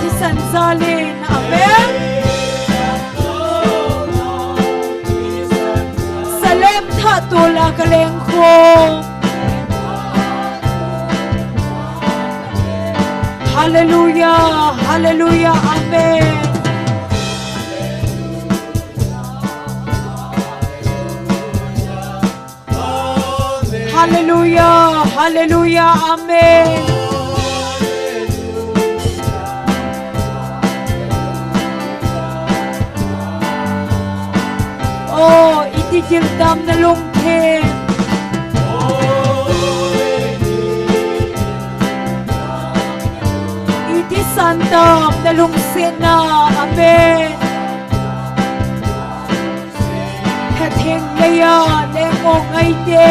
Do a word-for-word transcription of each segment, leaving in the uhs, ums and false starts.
Thisan jalin. Amen. Salem thah tola kaleng khom. Hallelujah, hallelujah, amen. Hallelujah, hallelujah, amen. Oh, iti gil tam nalungthim. Iti san tam nalungsetna. Amen. Khatheng leiya leng o ngaite.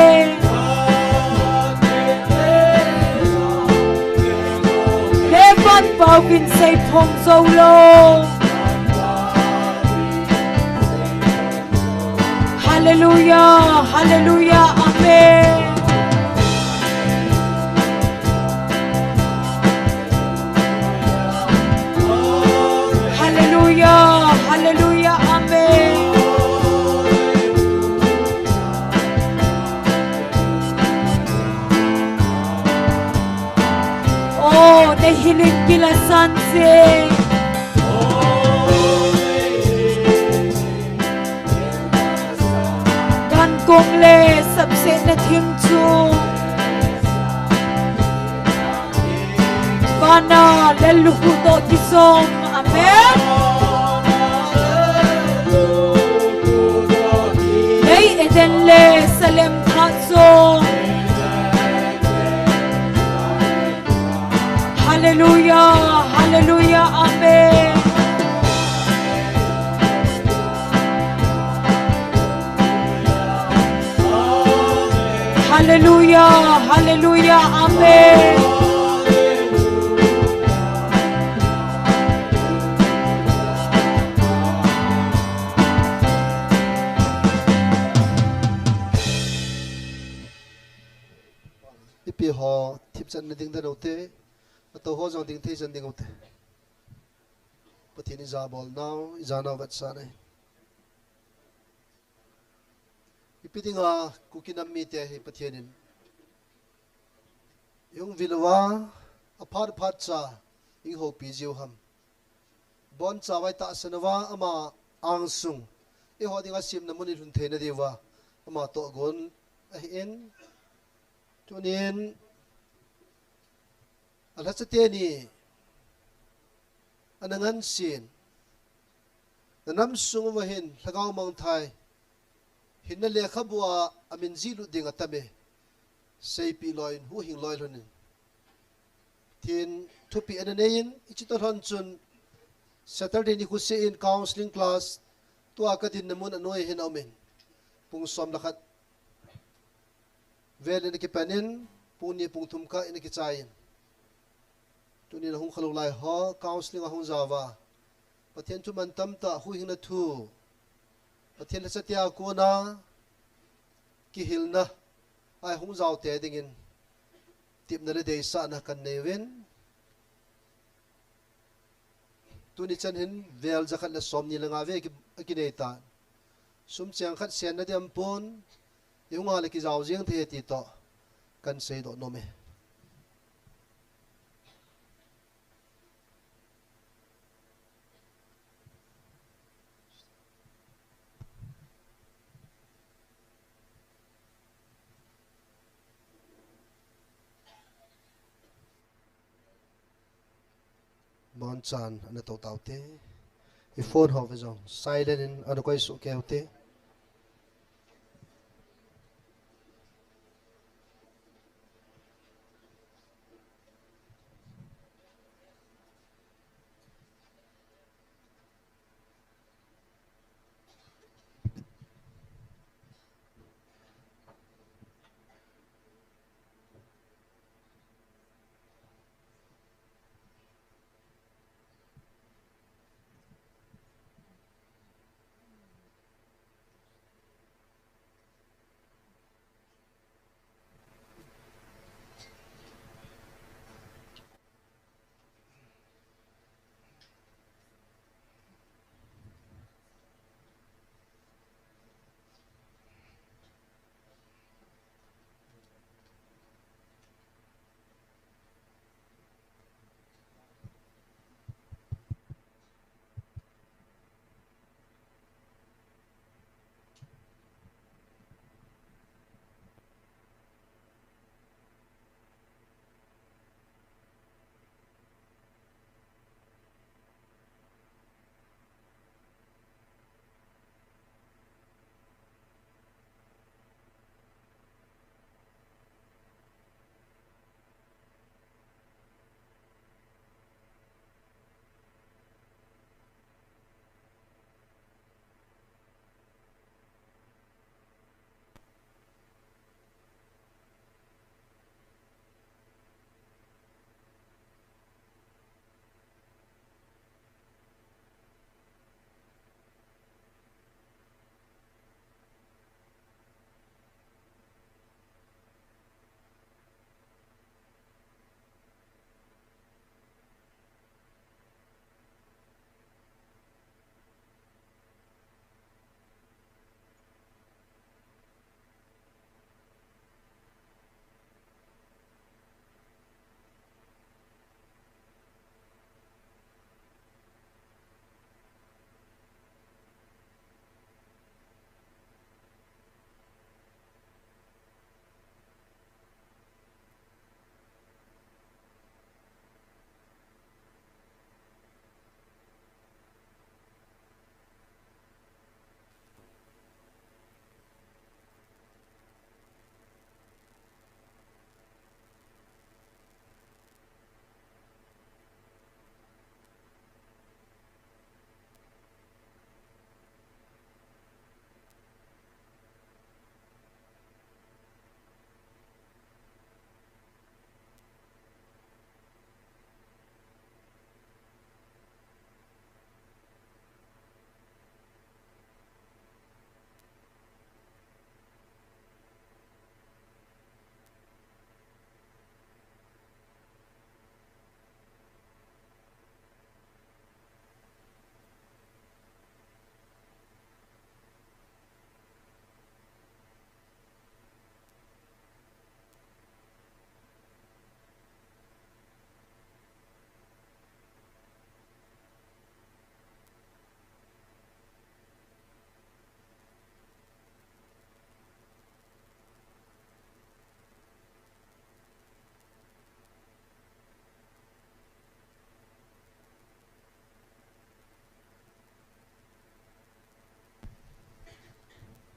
Levan pauvin sei phong jou lou. Hallelujah, hallelujah, amen. Hallelujah, hallelujah, amen. Oh, nahilin kila sanse. Gankong le sapsetna thing chu. Vana lel lukhuh toh kijom. Amen. Lei Eden le Salem thah jong. Hallelujah, hallelujah, amen. Hallelujah, hallelujah, amen. Ipi ho thipchan na ding dan ute, ato ho jong ding thei jan ding ute. Pathen ija bol nau, ija nau vat sa nei. Ipi dinga Kuki nam mite hi Pathen in ihung vil uva, aphat phat cha ihung houpi jiu ham. Boncha vai tahsan uva ama angsung eiho dinga simna mun ilhun theina diuva ama tohgon ahin. Tunin alhacha teni ana ngansin, na nam sung uva hin lhagao mangthai hinna lekhabua amin jihlut ding atame, seipeh loiyin, huhhing loi lhonin. Tin thupi ana neiyin, hiche toh lhon chun Saturday nikho seh in counseling class, tua kadinna mun anoiya hin aumin. Pung som le khat vel in akipan in, pung ni pung thum kah in akichai in. Tunin ahung khalou lai ho, counseling ahung jaova, Pathen thu mantam tah, huhhingna thu, Pathen lhachatea kona kihilna a ihung jaote dingin tepna le deisahna kanei uvin. Tuni chan hin vel jakhat le somni le nga vei aki, akinei tan. Sum cheng khat senna ding aumpon, ihung a le kijao jeng thei ti toh kanseidoh nom e. Bonchan ana tou taute. I phone ho ve jong silent in ana koi suh kei ute.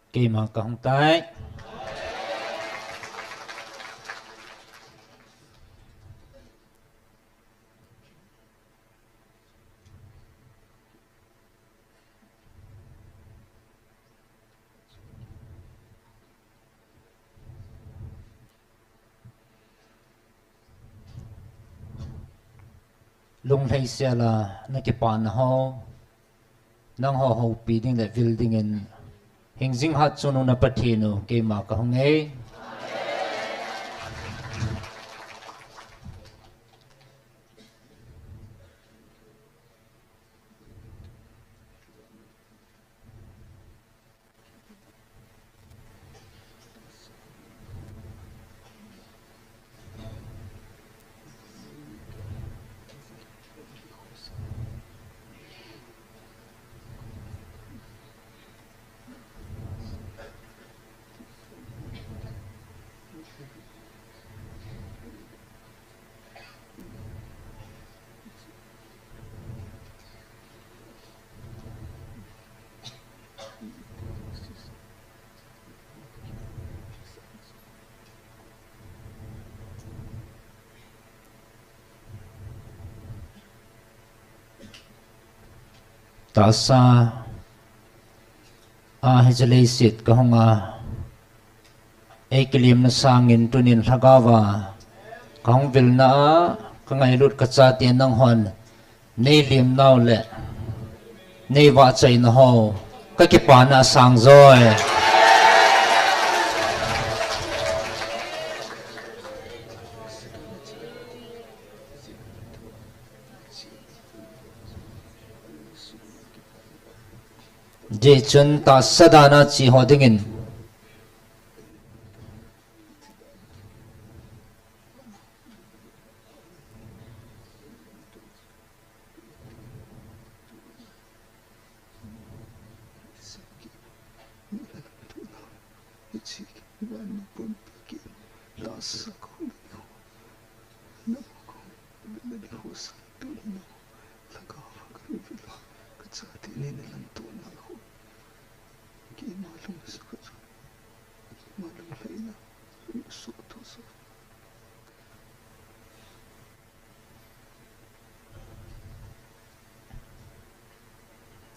Keima kahung tai. Lunglhai sela nakipana ho, nangho houpi ding le vil dingin, hingjing hatchungnung na Pathen u, keima kahung e. Tahsa a hiche leiset kahung a, eikilemna sangin tunin lhagao a kahung vilna a, kangailut kachate nanghon neilemnau le neivahchoina ho, kakipana asang joi. Hijeh chun tahsa dana che ho dingin.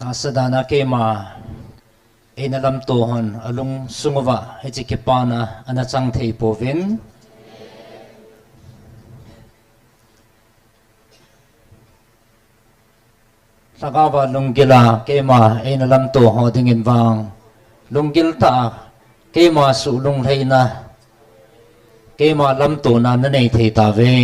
Tahsa dana keima eina lamto hon alungsung uva hiche kipana ana chang thei pouvin. Lhagao a lunggil a keima eina lamto ho dingin vang, lunggil tah a keima suh lunglhaina, keima lamtona nanei thei tauve.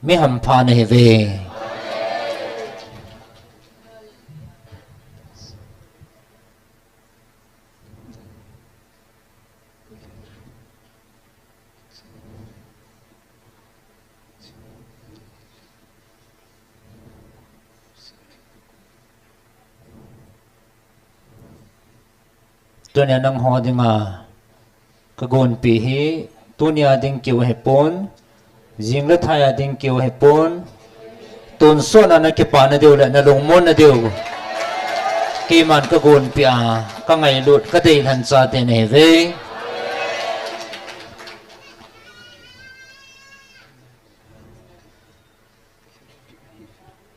Mi hampha nahiuve. Tunia nangho dinga kagonpeh hi, tunia ding keu ahipon, jing le thai a ding keu ahipon, tonsot a nakipana diu le nalungmonna diu keiman kagonpeh a, kangailut, kadeilhen chate nahiuve.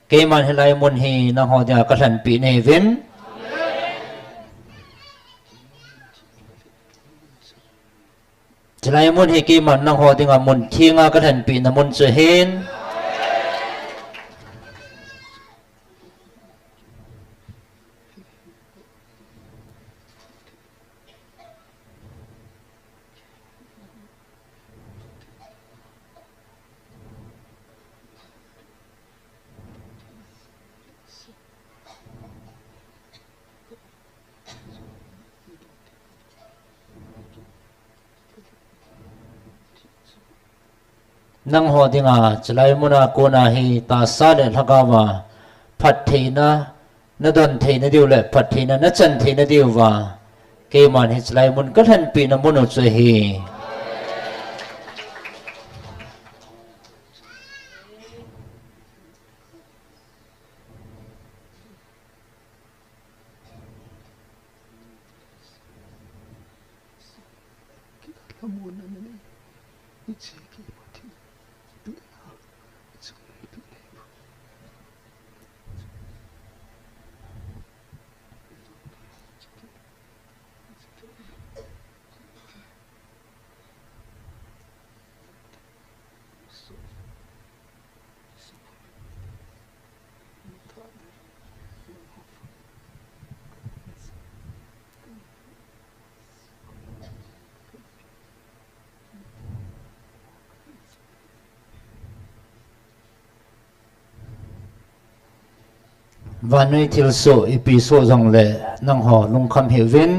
Keiman hilai mun hi nangho dinga kalhenpeh nahiuvin. Chulai mun hi keiman nangho dinga mun thenga kalhenpehna mun chu ahin. Nangho dinga chulai muna kona hi tahsa le lhagao a phattheina nadon theina diu le phattheina nachan theina diuva keiman hi chulai mun kalhenpehna mun u chu ahi. Vannoi thilsoh ipi soh jongle nangho lungkham hih uvin.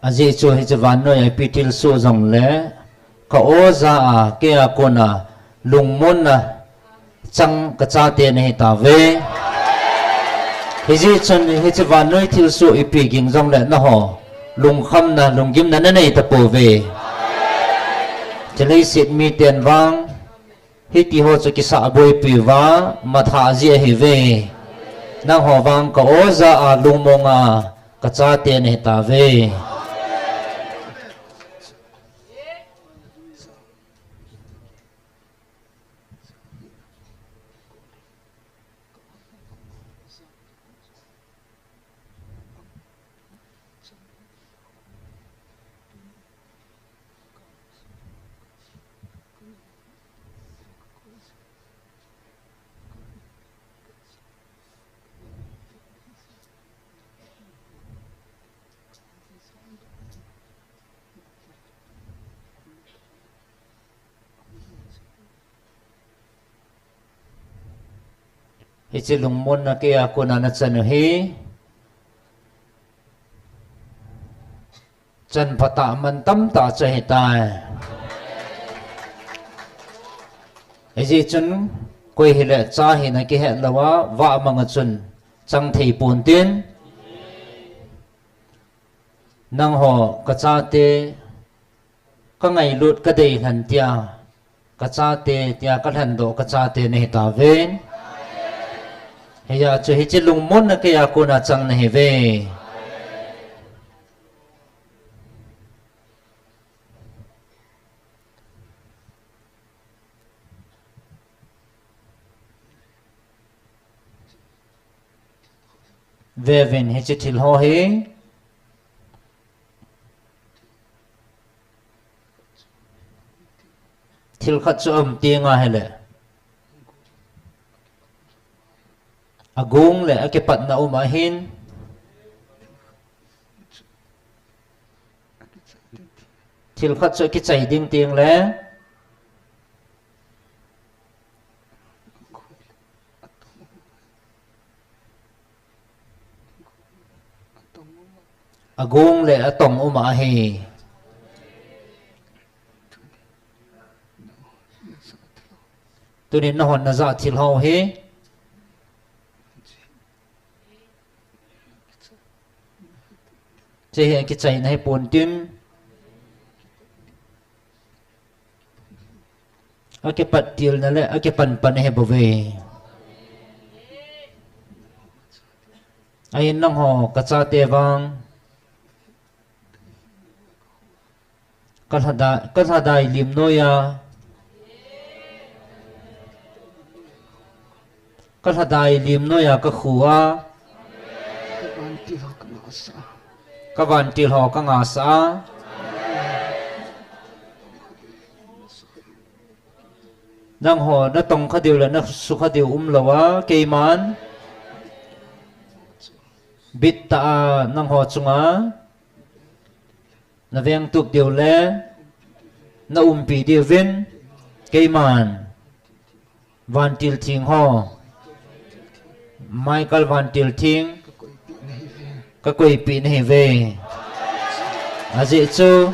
Ajeh chu hiche vannoi a ipi thilsoh jongle ka-o jah a, keia kona lungmonna chang kachate nahi tauve. Hijeh chun hiche vannoi thilsoh ipi ging jongle nangho lungkhamna, lunggimna nanei tapouve. Hiche leiset miten vang hitiho chu kisahboipi uva mathah jeh ahiuve. Nangho vang ka-o jah a lungmong a kachate nahi tauve. Hiche lungmonna keia kona nachan u hi chan phatah man tamtah chu ahitai. Hijeh chun koi hile cha hina kihet louva vah manga chun chang thei pontin, nangho kachate kangailut kadeilhen tia, kachate tia kalhendoh kachate nahi tauve. Hijeh chun hiche lungmonna keia kona chang nahiuve. Veuvin hiche thil ho hi. Thil khat chu aum teng ahile, agong le akipatna um ahin. Thil khat chu akichai ding teng le agong le atong um ahi. Tunin nahon najah thil ho hi hiche hi akichaina hipon tin, akipat tilna le akipanpan ahibouve. Ahin nangho kachate vang kalhadai, kalhadai lim noiya, kalhadai lim noiya kakhu a, kavantil ho kangahsah a, nangho natong khadiu le nasukha diu umlouva keiman bittah a nangho chunga navengtup diu le naumpi diuvin keiman vantil theng ho, Michael vantil theng kakoipeh nahiuve. Ajeh chu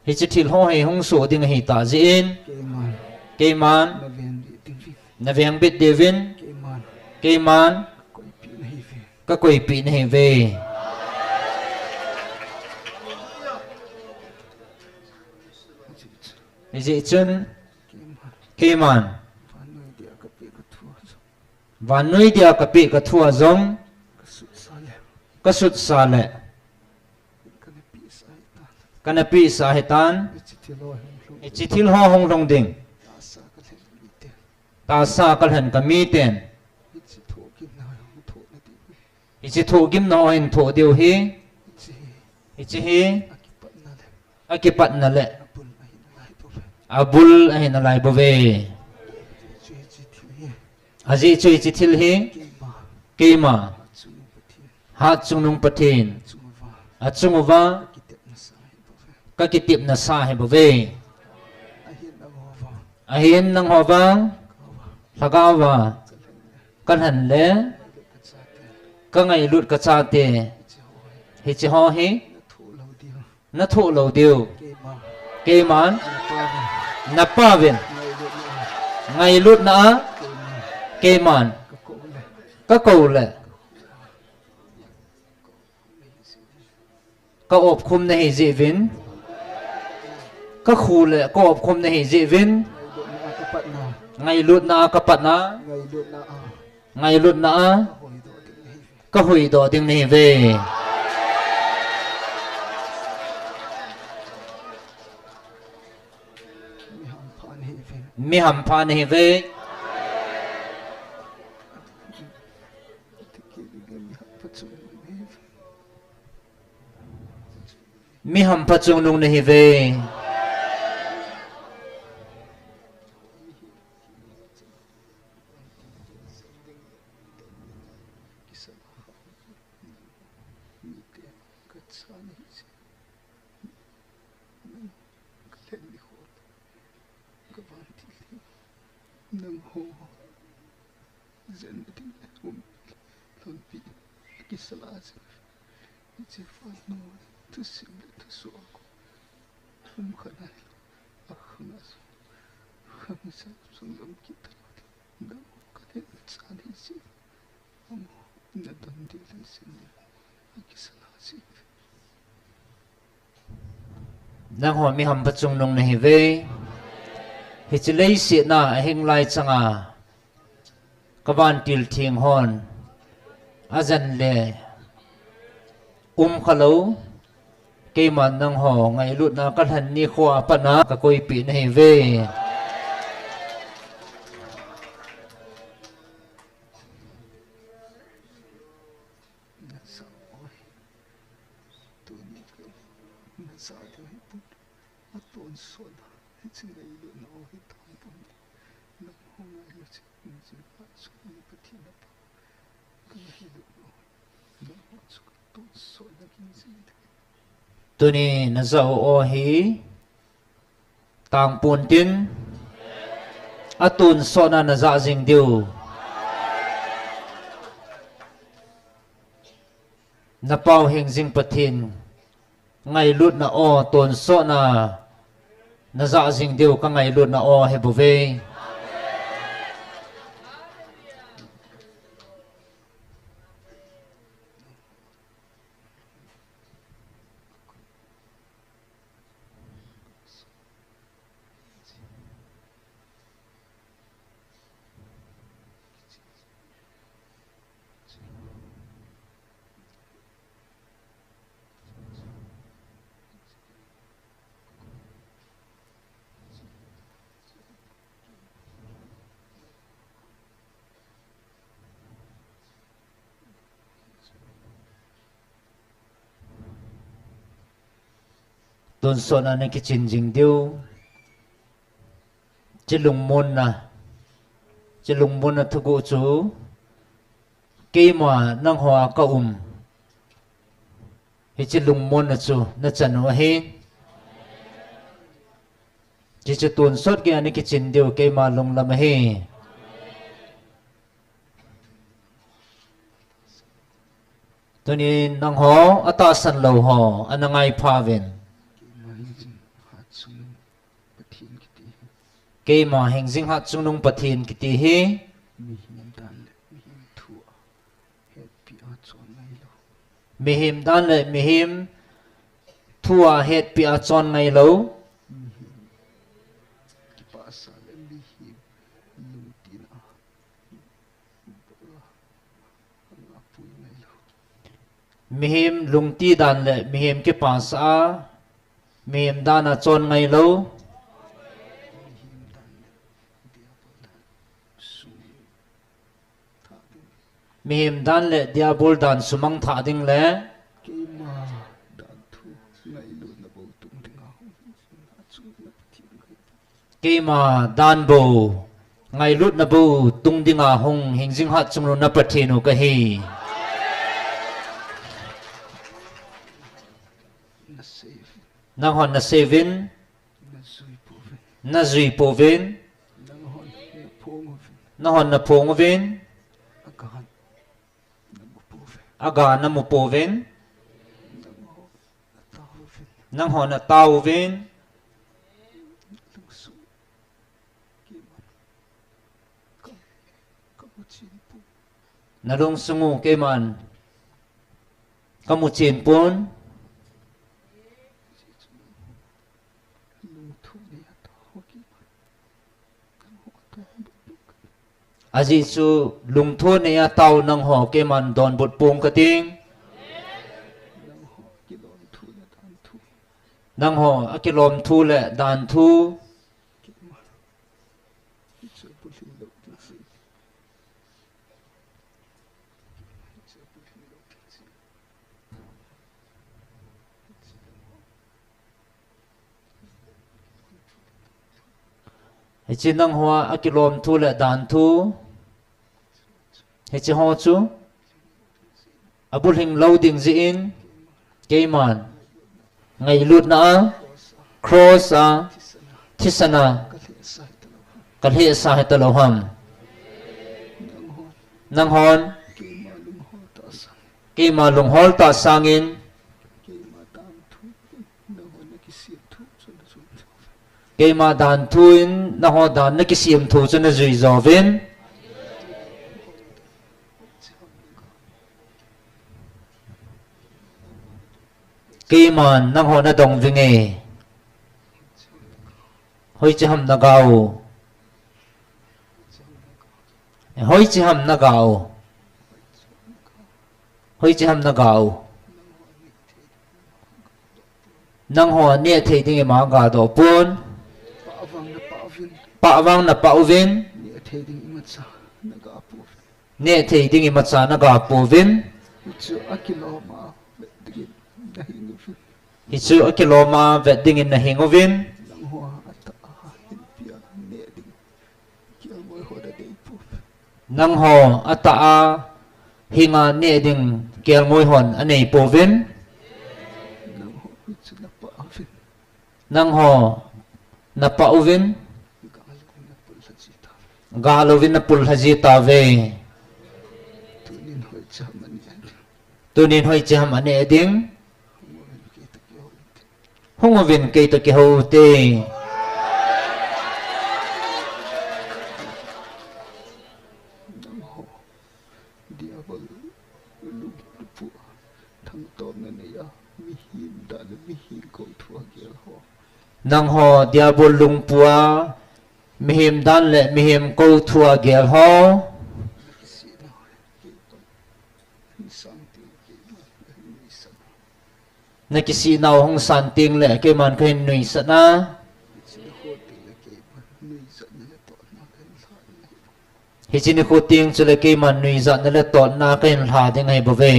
hiche thil ho hi hung soh ding ahitah jeh in keiman navengbit diuvin keiman kakoipeh nahiuve. Hijeh chun keiman vannoi dia kapeh kathua jong kasutsa le, kana pisa hitan, hichi thil ho hung lhung ding, tahsa kalhen kamiten, hichi thohgimna ho hin thoh diu hi, hichi hi, akipatna le, abul ahin alai bouve. Ajeh chu hichi thil hi, keima, Hatchungnung Pathen, achung uva, kakitepna sa hi bouve. Ahin nangho vang, lhagao va, kalhen le, kangailut kachate, hichi ho hi, nathoh lou diu. Keiman, napauvin, ngailutna a, keiman, kakou le, kaopkhum nahi jeh uvin, kakhu le kaopkhum nahi jeh uvin, ngailutna a kapatna, ngailutna a kahuhdoh ding nahiuve. Mi hampha nahiuve. Mi hampha chungnung nahiuve. Nangho jen ding le um lhonpi, akisa lah jing. Hiche phat nung thusim le thusoh a kon um kha nailou, akhang a jong khangsa sung lam kit talou. Nangho kahin chan hi jeh, amaho nadon ding le sin ding, akisa lah jing. Nangho mi hampha chungnung nahiuve. Hiche leiset a ahing lai changa kavantil theng hon ajen le um khalou, keiman nangho ngailutna kalhen nikho a pat a kakoipeh nahiuve. Najah u ahi. Tuni kei najah diu ahipon, atonsot a hiche ngailutna u hi tangpon, nangho ngailu jing, jing phat chu Pathen napa, kangailutna u, nangho chu katonsot na ging jing ding. Tuni najah u ahi. Tangpon tin, atonsot na najah jing diu. Napao hingjing Pathen ngailutna aw, tonsot na najah jing diu, kangailutna aw ahibouve. Tonsot na nakichin jing diu. Chilungmon na, chilungmon na thuguh chu keima nangho a kaum, hiche lungmon na chu nachan u ahi. Hiche tonsot geiya nakichin diu keima lunglam ahi. Tunin nangho atahsan lou ho ana ngaipha uvin. Keima hingjing hatchungnung Pathen kiti hi. Mihem dan le mihem thu a hetpi a chon ngailou. Mihem dan le mihem thu a hetpi a chon ngailou. Mihem kipahsa le mihem lungtina a bol a, anga pui ngailou. Mihem lungti dan le mihem kipasah a, mihem dan a chon ngailou. Mihem dan le diabol dan sumang thah ding le. Keima dan thu ngailutna bou tung dinga hung hingjing hat chungnung na Pathen u kahi. Keima dan bou ngailutna bou tung dinga hung hingjing hat chungnung na Pathen u kahi. Nanghon nasei uvin. Najui pouvin. Nanghon naphong uvin. Aga namu pouvin. Nanghon natao uvin. Nalungsung u keiman kamu chen pon. Ajeh chu lungthim nei a tao nangho keiman donbut pong kating. Nangho akilom thu le dan thu. Hiche nangho a akilom thu le dan thu. Hiche ho chu abulhing lou ding jeh in keiman ngailutna a cross a thisan a kalhehsa hitalou ham. Nanghon keima lunghol tah sangin keima dan thu in nangho dan thu in nangho dan nakisem thu chu najui jouvin. Keiman nangho nadong vinge. Hoiche ham naga u. Hoiche ham naga u. Hoiche ham naga u. Nangho neh thei ding ima gadoh pon. Pah vang napah uvin. Neh thei ding imacha naga pouvin. Hichu akilom a vet dingin nahing uvin. Nangho atah a hinga neh ding kelngoi hon anei pouvin. Nangho napah uvin. Ga louvin napul lha ji tauve. Tunin hoiche ham aneh ding. Hung uvin keitoh kihou ute. Diabol lungphu a thangtona nei a mihem dan le mihem kou thu a gel ho. Nangho diabol lungphu a mihem dan le mihem kou thu a gel ho. Nakisih nau hung san teng le keiman kahin nuisat na. Hiche nikho teng chule keiman nuijatna le totna kahin lha ding ahi bouve.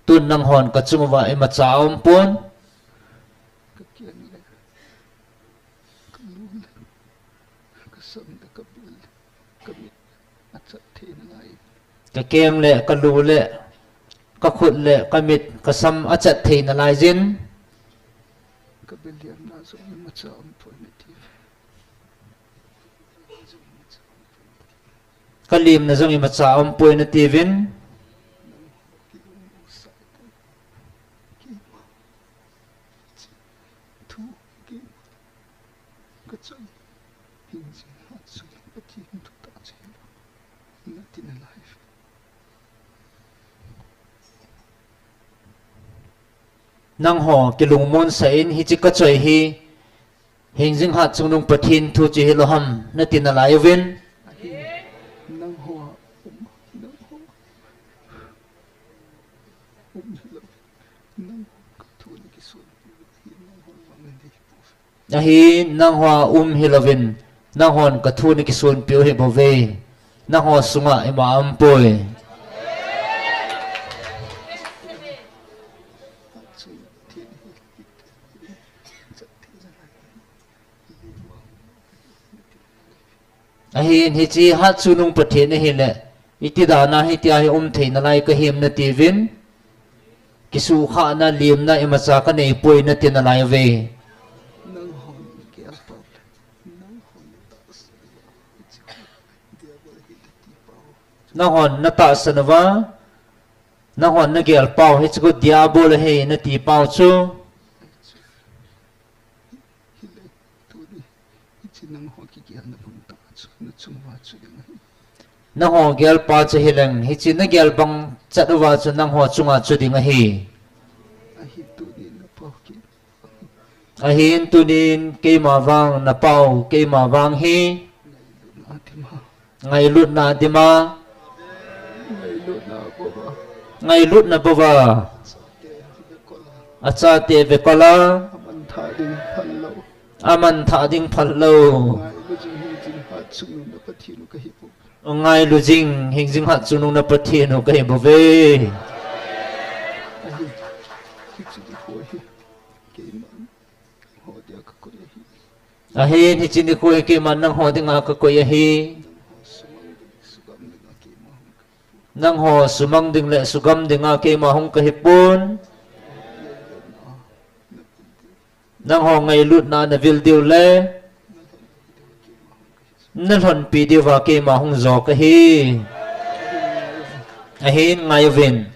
Tun nanghon kachung uva imacha aumpon. Kakeng le kalu le kakhut le kamit kasam achat thei nalai jin. Kalemna jong imacha aumpoi natiuvin. Nangho kilungmonsah in hiche kachoi hi hingjing hat chungnung Pathen thu chu hilou ham nati nalai uvin. Ahin nangho a um hilouvin, nanghon kathu nakisonpeh u hibouve. Nangho sunga ima aumpoi. Ahin hiche hatchungnung Pathen ahile, iti dana hitia hi umthei nalai kahi em natiuvin, kisukhahna, lemna imacha kaneipoi nati nalaiuve. Nanghon natahsan uva, nanghon nagel pau, hiche khu Diabol ahi nati pau chu. Nangho gelpa chu hileng, hiche nagel bang chat uva chu nangho chunga chu ding ahi. Ahin tunin keima vang napao, keima vang hi ngailutna dima, ngailutna bouva, achate vekola, amanthah ding phallou, ngailu jing hingjing hatchungnung na Pathen u kahibouve. Ahin hiche nikho hi keiman nangho dinga kakoi ahi. Nangho sumang ding le sugam dinga keima hung kahipon. Nangho ngailutna navil diu le nalhonpi diuva keima hung jo kahi. Ahin ngaiuvin.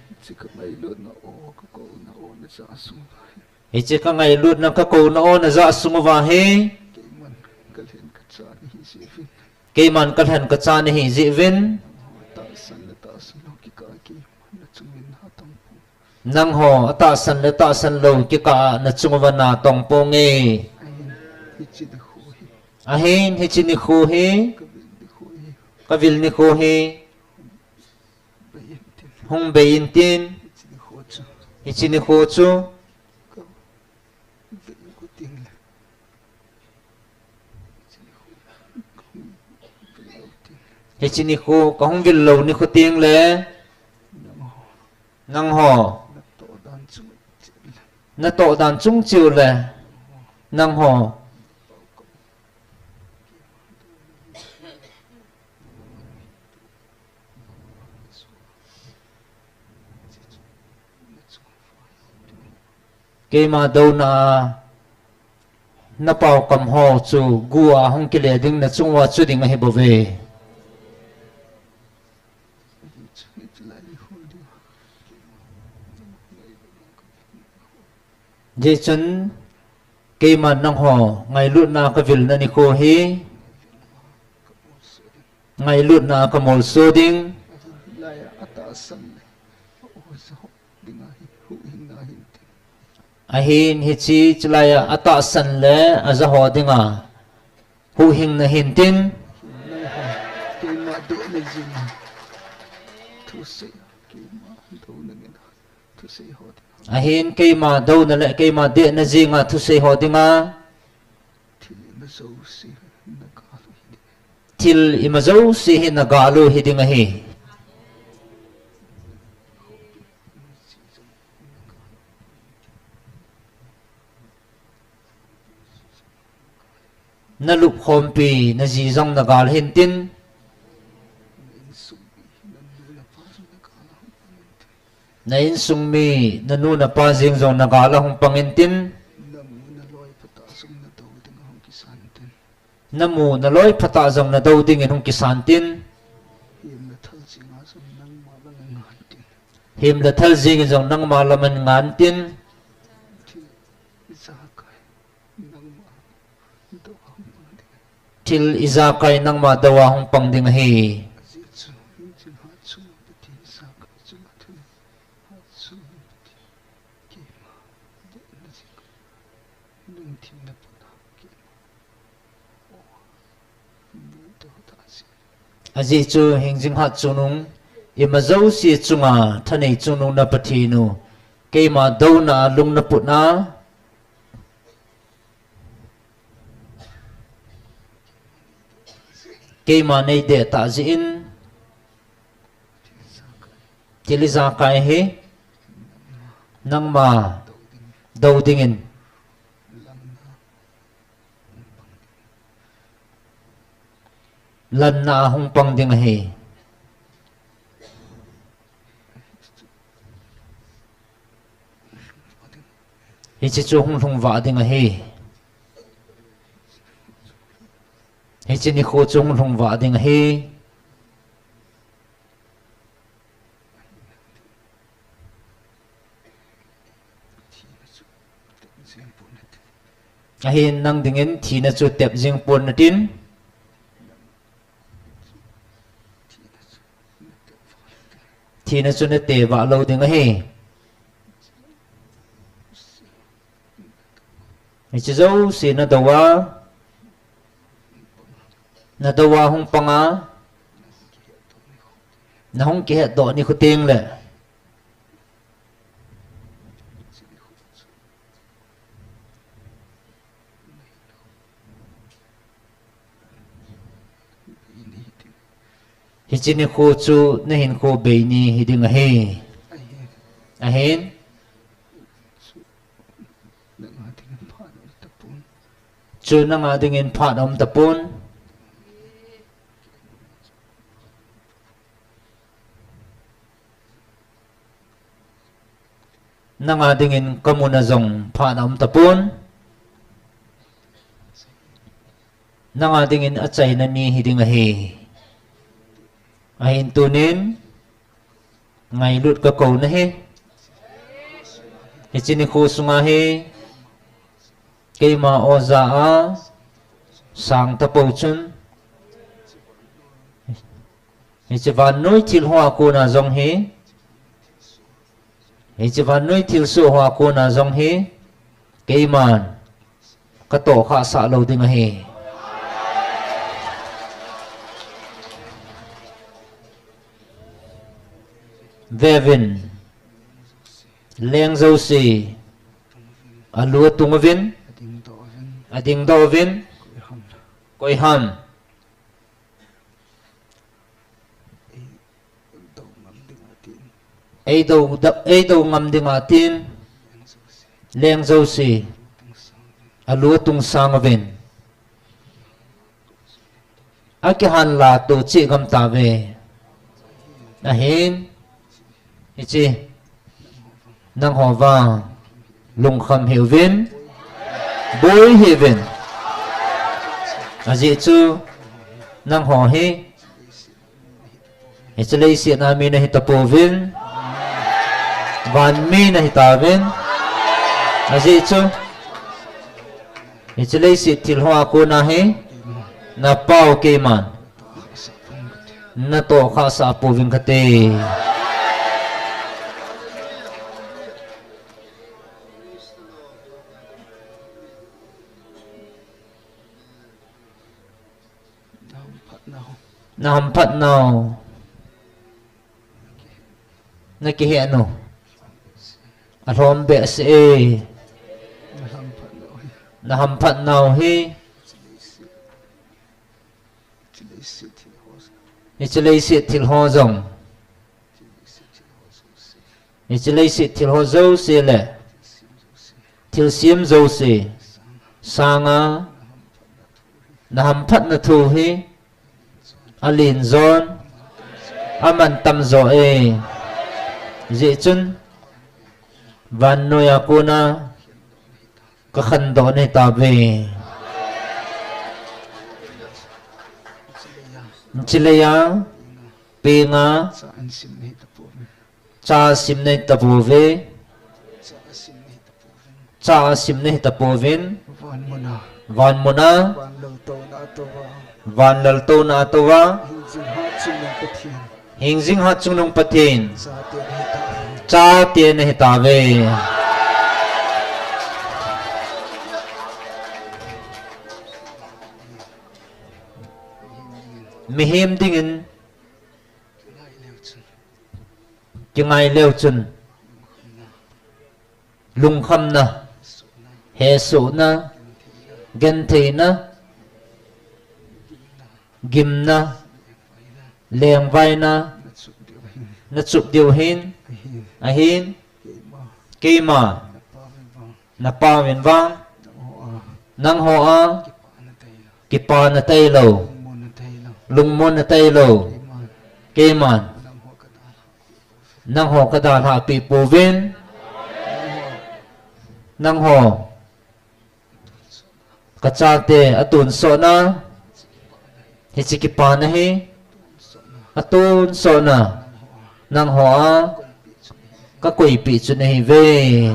Hiche kangailutna kakouna o najah sung uva hi keiman kalhen kacha nahi jeh uvin, nangho atahsan le tahsan lou kikah a nachung uva natong ponge. Ahin hiche nikho hi kavil nikho hi hung bei intin, hiche nikho chu hiche nikho kahung vil lou nikho tengle nangho natoh dan chung cheh u le nangho keima douna a napao kamho chu gu a hung kile ding nachung uva chu ding ahibouve. Hijeh chun keiman nangho ngailutna kavilna nikho hi ngailutna kamolso ding. Ahin hiche chulai a atahsan le ajaho dinga huhhingna hintin. Ahin keima douna le keima dehna jenga thusei ho dinga thil ima jouse hi nagal u hiding ahi. Nalupkhompi naji jong nagal hintin. Na insung mi, nanu napa jeng jong nagal a hung pang intin. Namu naloi phatah jong nadou dingin hung kisan tin. Hem le thal jeng jong nangma laman ngan tin. Thil ijakai nangma dou a hung pang ding ahi. Ajeh chu hingjing hatchungnung, ima jouse chunga thanei chungnung na Pathen u, keima douna a lung naputna, Keima nei deh tah jeh in, thil ijakai hi, nangma dou dingin, lanna a hung pang ding ahi. Hiche chu hung lhung vah ding ahi. Hiche nikho chu hung lhung vah ding ahi. Ahin nang dingin thina chu tep jing pon natin. Thina chu nate vah lou ding ahi. Hiche jouse nadou a, nadou a hung pang a, nahung kihetdoh nikho teng le, hiche nikho chu nahinkho bei ni hiding ahi. Ahin, chu nanga dingin phat aum tapon. Nanga dingin kamuna jong phat aum tapon. Nanga dingin achaina ni hiding ahi. Ahin tunin ngailut kakou nahi. Hiche nikho sunga hi keima oja a sang tapou chun, hiche vannoi thilsoh a kona jong hi, hiche vannoi thilsoh hoa kona jong hi, keiman katohkhah sah lou ding ahi. Veuvin, leng jouse alu atung uvin, adingdoh uvin, koiham eidou ngam dinga tin, leng jouse alu atung sang uvin, akihanla toh cheh gam tauve. Ahin, hiche nangho vang lungkham hih uvin, boi hih uvin. Ajeh chu nangho hi hiche leiset a mi nahitapouvin, van mi nahitauvin. Ajeh chu hiche leiset thilsoh a kona hi napao keiman natohkhah sah pouving kate. Nahamphat nau, nakihet nu alhom behseh e. Nahamphat nau hi, hiche leiset thilsoh jong, hiche leiset thilsoh jouse le thilsem jouse sanga nahamphatna thu hi alen jon, amantam jo e. Hijeh chun vannoiya kona kakhandoh nahitauve. Hiche leiya penga cha asim nahitapouve. Cha asim nahitapouvin, vanmuna van laltouna a touva hingjing Hatchungnung Pathen chate nahitauve. Mihem dingin kingai leu chun lungkhamna, hesohna, gentheina, gimna, lengvaina, nachup diu hin, ahin, keima, napauvin vang, nangho a, kipana tailou, lungmonna tailou, keiman, nangho kadalhah peh pouvin, nangho, kachate atonsotna, hiche kipana hi, atonsotna, nangho a, kakoipeh chu nahiuve.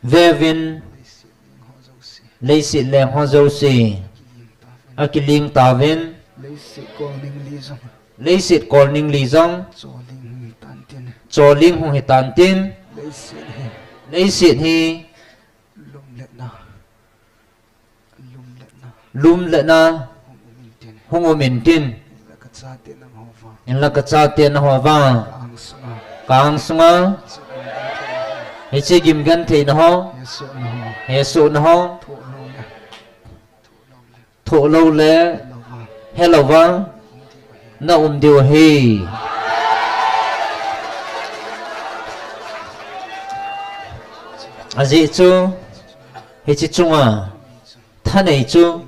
Veuvin, leiset lengho jouse, akiling tauvin, leiset kolning li jong, choling hung hitan tin, leiset hi, lum le na, hung um intin, hinla kachate nangho vang, kaangsunga, hiche gimgentheina ho, hesohna ho, thoh loule, helou vang, naum diu ahi. Ajeh chu, hiche chunga, thanei chu,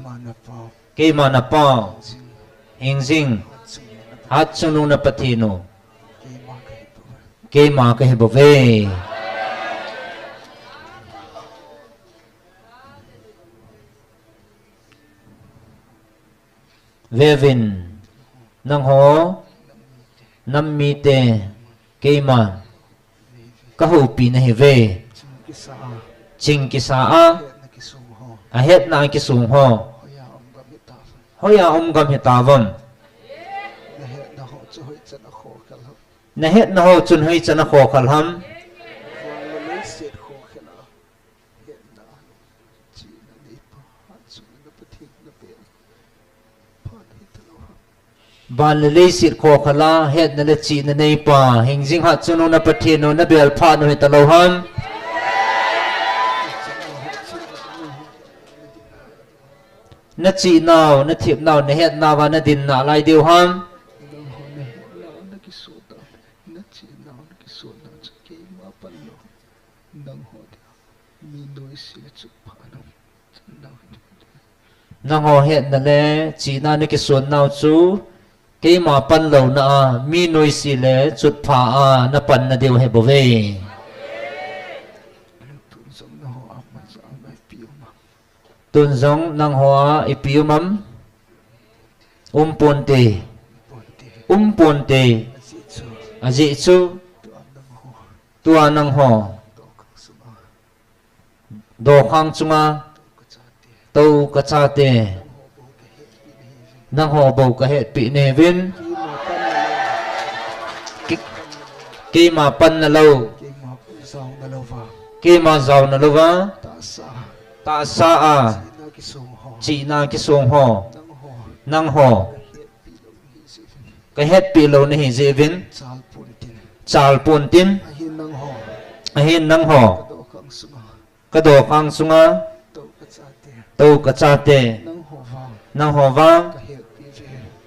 keima napau, hingjing, hatchungnung na Pathen u, keima kahibouve. Veuvin, nangho, nam mite, keiman, kahoupi nahiuve. Ching kisa a, ahetna akisong ho, hoiya um gam hitauvem? Nahetna ho chun hoichan akhokhel ham? Van le leiset khokhel a hetna le chihna neipa, hingjing hatchungnung na Pathen u nabel phat u hitalou ham? Nachihnau, nathepnau, nahetnauva nadin nalai diu ham? Nangho hetna le chihna nakisonnau chu, keima panlouna a, mi noise le chutpha a napanna diu ahibouve. Tun jong nangho a ipi um am? Umponte. Umponte. Ajeh chu, tua nangho dokhang chunga tou kachate, nangho bou kahetpeh nahiuvin, keima panna lou, keima jaona louva, tahsa a chihna kisong ho, nangho kahetpeh lou nahi jeh uvin, chalpontin, ahin nangho kadokhang sunga tou kachate, nangho vang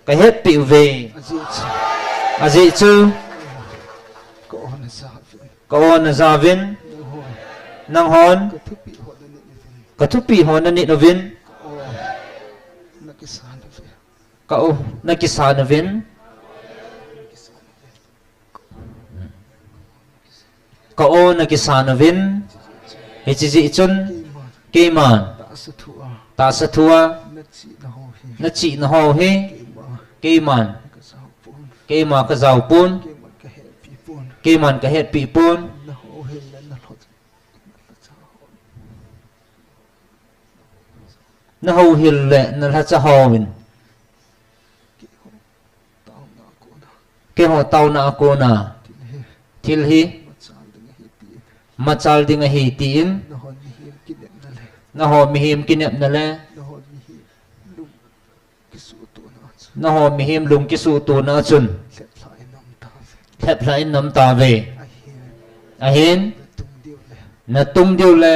kahetpeh uve. Ajeh chu, ka-o najauvin, nanghon kathupi ho nanit uvin, ka-o nakisan uvin, ka-o nakisan uvin, hiche jeh chun keiman tahsa thua nachihna ho hi keiman, keima kajaopon, keiman kahetpeh pon. Nahouhil le nalhacha hovin, keiho taona a kona thil hi machal ding ahi tin, nangho mihem kinepna le nangho mihem lung kisuhtona chun lheplhah in nam tauve. Ahin, natung diu le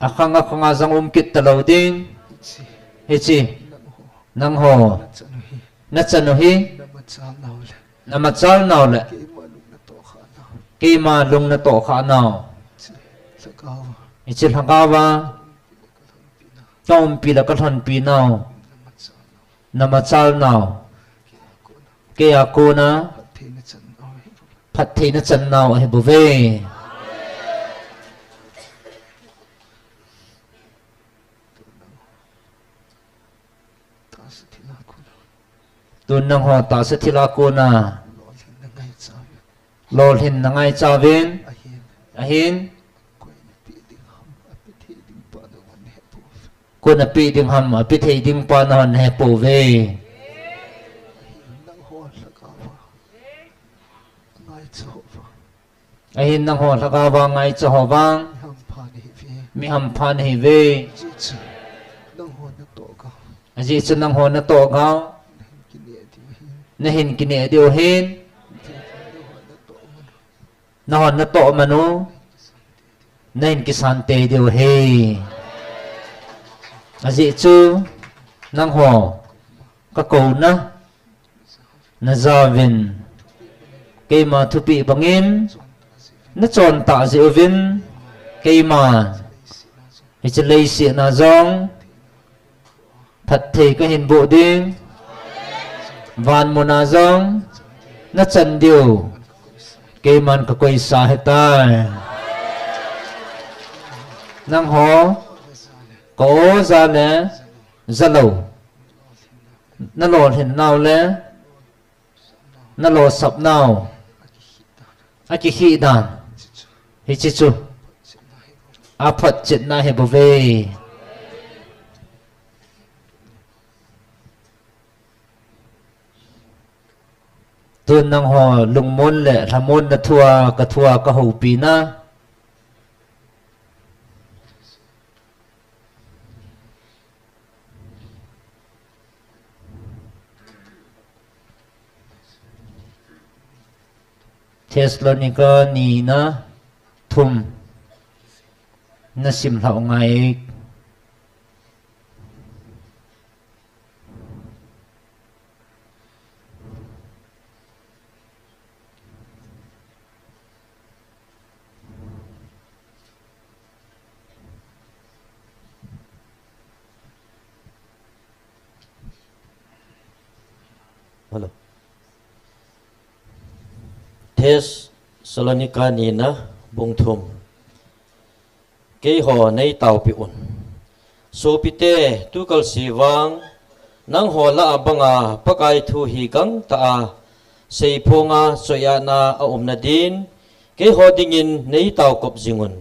Akhang akhang a jong um kit talou ding. Hiche. Nangho. Nachanu hi. Namachal nau le. Namachal nau le. Keima lung natoh kha nau. Hiche lhagao a. Kaumpi le kalhonpi nau. Namachal nau. Keia kona. Phattheina chan nau ahi bouve. Tun nangho tahsa thilha kona. Lolhin na ngaicha uvin. Ahin. Koi napeh ding ham, apeh thei ding pa nahon nahepouve. Ahin nangho lhagao a ngaicha ho vang. Mihampha nahiuve. Ajeh chu nangho natoh gao. Nahin kineh diu ahin. Nahon natoh manu. Nahin kisan tei diu ahi. Ajeh chu nangho kakouna najauvin. Keima thupeh bangin nachon tah jeh uvin. Keima hiche leiset a jong phatthei kahin boh ding. Van muna jong nachan diu. Keiman kakoisa ahitai. Nangho, ka-o ja le jalou. Nalolhin nau le nalosap nau. Akikhih dan. Hiche chu. Aphotchetna ahi bouve. Tun nangho lungmon le lhamon na thua, kathua, kahoupi na. Thessalonica ni na thum nasim lhau ngai. Hello. Thessalonica nina bung thum. Keiho nei taopi un. Sopite, tukal sivang, nangho lah a banga Pakai thu hi gangtah a seiphonga choiatna a umna din, keiho dingin nei taokop jingun.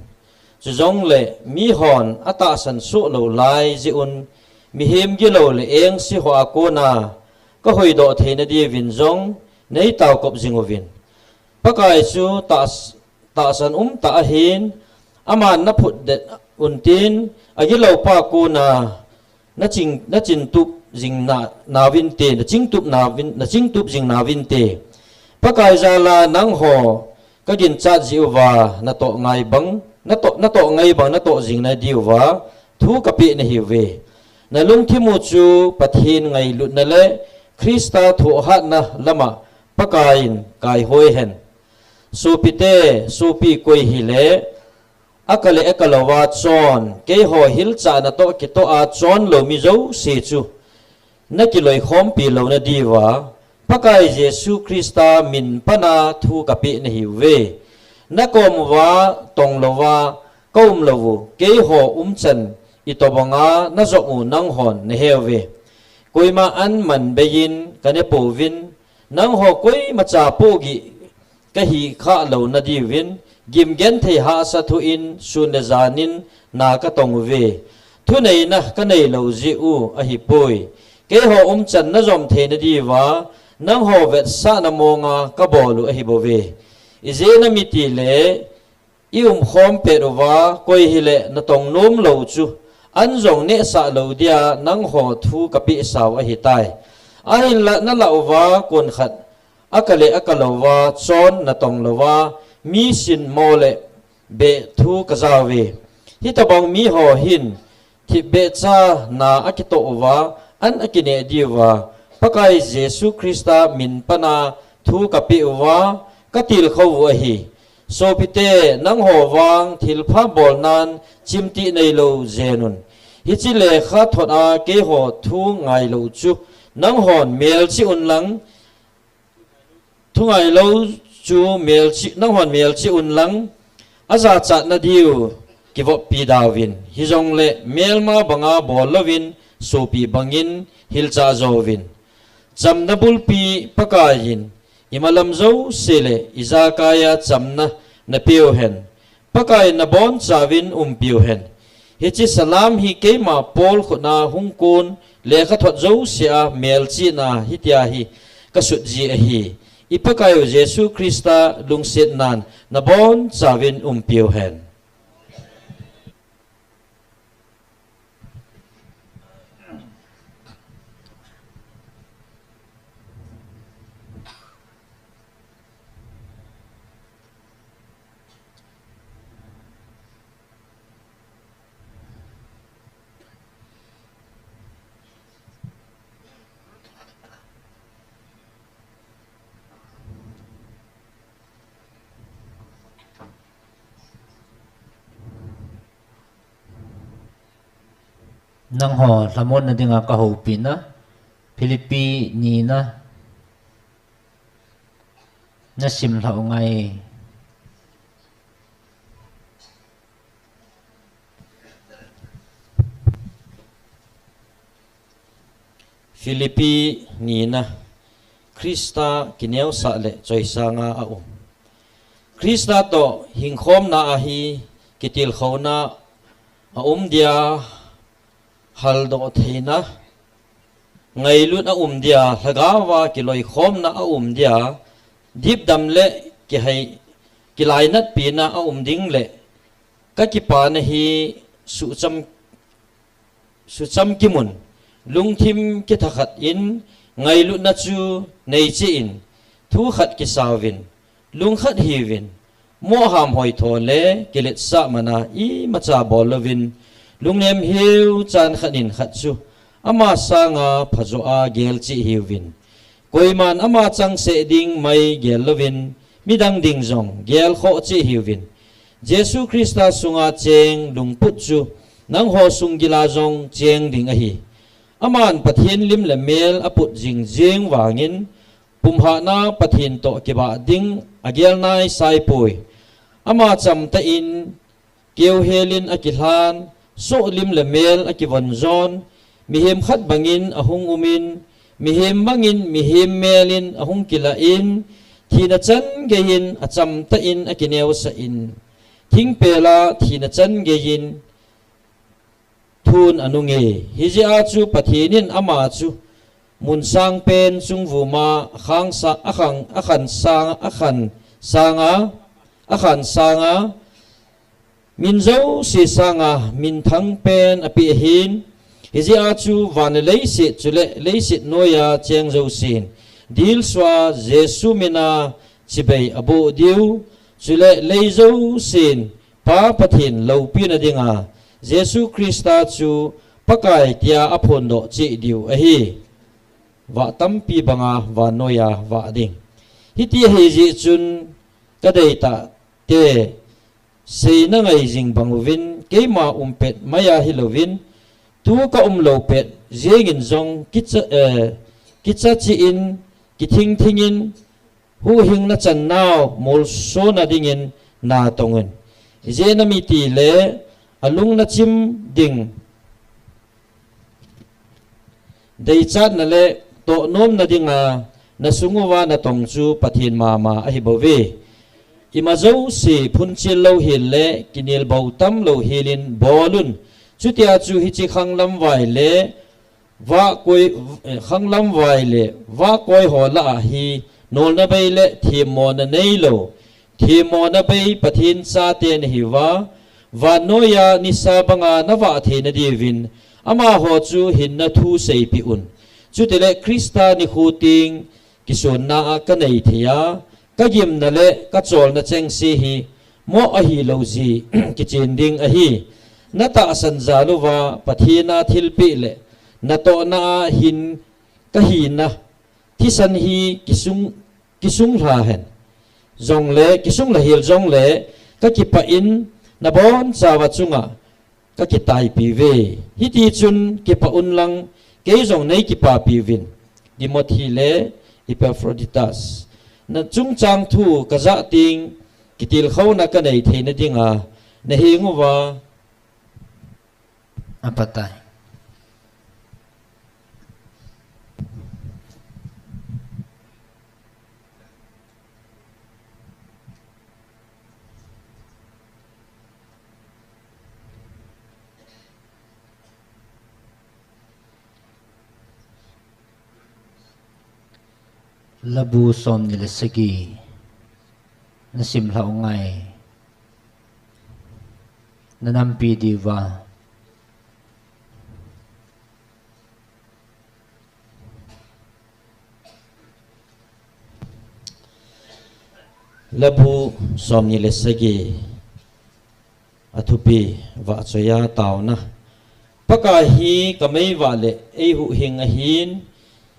Chujongle mihon atahsan soh lou lai jeh un, mihem gilou le engse ho a kona kahoidoh theina diuvin jong nei taokop jinguvin. Pakai chu tahs-, tahsan umtah ahin, aman naphutdet untin, agiloupa kona naching, nachingtup jing na, nauvinte, nachingtup nauvin, nachingtup jing nauvinte. Pakai jala nangho kaginchat jeh uva, natoh ngai bang, natoh, natoh ngai bang natoh jing nadiuva thu kapeh nahiuve. Nalungthim u chu Pathen ngailutna le Christa thohhatna lama Pakaiyin kaihoi hen. Sopite, sopi koi hile, akale akalouva chon, keiho hilchahna toh kitoh a chon lou mi jouse chu nakiloikhompi louna diuva, Pakai Jesu Christa min pana thu kapeh nahiuve. Nakom uva tonglouva kaum lou u, keiho umchan itobanga najom u nanghon naheuve. Koima an manbeiyin kanepouvin, nangho koimacha pohgih kahi khah louna diuvin, gimgenthei hahsa thu in sun le janin na katong uve. Thuneina kanei lou jeh u ahipoi. Keiho umchan najom theina diuva, nangho vetsahna monga kabol u ahibouve. Ijeh inem itile, iumkhom pet uva, koi hile natong nom lou chu, an jong nehsah lou dia nangho thu kapehsau ahitai. Ahinla nalah uva, konkhat, akale akalouva chon natong louva, mi sinmo le beh thu kajauve. Hitobang miho hin, thipbeh cha na akitoh uva, an akineh diuva, Pakai Jesu Christa min pana thu kapeh uva, katilkhou u ahi. Sopite, nangho vang thilpha bolnan chimtih neilou jenun. Hiche lekhathot a keiho thu ngailou chu, nanghon melchih unlang, thu ngailou chu melchih, nanghon melchih unlang, ajachatna diu kivoppi dauvin. Hijongle melma banga bol louvin, sopi bangin hilchah jouvin. Chamna bulpi Pakaiyin, imalam jouse le ijakaiya chamna napeu hen. Pakaiyin nabonchauvin umpiu hen. Hiche salam hi keima Paul khutna hungkon lekhathot jousea melchihna hitia hi kasutji ahi. I Pakaiu Jesu Christa lungsetnan nabonchauvin umpiu hen. Nangho lhamonna dinga kahoupina, Philippi nina, nasim lhah u ngai. Philippi nina, Christa kineosah le choisanga aum. Christa toh hingkhomna ahi kitilkhouna aum dia, haldoh theina, ngailut aum dia, lhagaova kiloikhomna aum dia, dipdam le kihei, kilainatpina aum ding le, kakipana hi sucham sucham kimun, lungthim kithakhat in ngailutna chu neicheh in, thu khat kisauvin, lungkhat hiuvin, moham hoitho le kiletsah mana imacha bol louvin, lungnem hiu chan khat in khat chu ama sanga phajoa gelcheh hiuvin. Koiman ama changseh ding mai gel louvin, midang ding jong gelkhoh cheh hiuvin. Jesu Christa sunga cheng lungput chu nangho sung gila jong cheng ding ahi. Aman Pathen lim le mel aput jing jeng vangin, pumhahna Pathen toh kibah ding agel nai saipoi. Ama chamtah in keuhelin akilhan, sohlim le mel akivon jon, mihem khat bangin ahung umin, mihem bangin mihem melin ahung kilah in, thina chan geiyin achamtah in akineosah in, thingpela thina chan geiyin thun anunge. Hijeh a chu Pathen in ama chu mun sangpen chungvuma akhang sa-, akhang, akhan sang, akhan sanga, akhan sanga, min jouse sanga minthang pen apeh ahin. Hijeh a chu van le leiset chule leiset noiya cheng jousen dilsua Jesu mina chibai aboh diu, chule lei jousen Pa Pathen loupina dinga Jesu Christa chu Pakai tia aphondoh cheh diu ahi. Vah tampi banga vannoiya vah ding. Hiti ahijeh chun kadeitah te, seina ngai jing bang uvin, keima umpet maiya hilouvin, tu kaum lou pet jengin jong kicha, eh, kicha cheh in, kithing thingin, huhhingna channau molsona dingin natong un. Ijeh inem itile, alung nachim ding, deichatna le tohnomna dinga nasung uva natong chu Pathen mama ahibouve. Ima jouse phunchil louhel le kinelbou tam louhelin bol un. Chutia chu hiche khanglam vai le vahkoi, eh, khanglam vai le vahkoi ho lah a hi nolna bei le themmona neilou, themmona bei Pathen chate nahiuva, vannoiya nisa banga navah theina diuvin, amaho chu hinna thu seipeh un. Chutile Christa nikho teng kisonna a kanei thei a, kagimna le kacholna chengse hi moh ahilou jeh kichen ding ahi. Natahsan jal uva Pathen a thilpeh le natohna a hin kahina thisan hi kisung, kisunglha hen jongle, kisunglha hel jongle, kakipah in nabonchauva chunga kakitaipiuve. Hiti chun kipah unlang, kei jong neikipapiuvin. Timothy le Epaphroditus, nachungchang thu kajah teng kitilkhouna kanei theina dinga naheng uva apatai. Labu somni le sagi. Nasim lhah u ngai. Nanampi diuva. Labu somni le sagi. Athupi, vahchoiya taona. Pakai hi kameivah le eihuhhing ahin,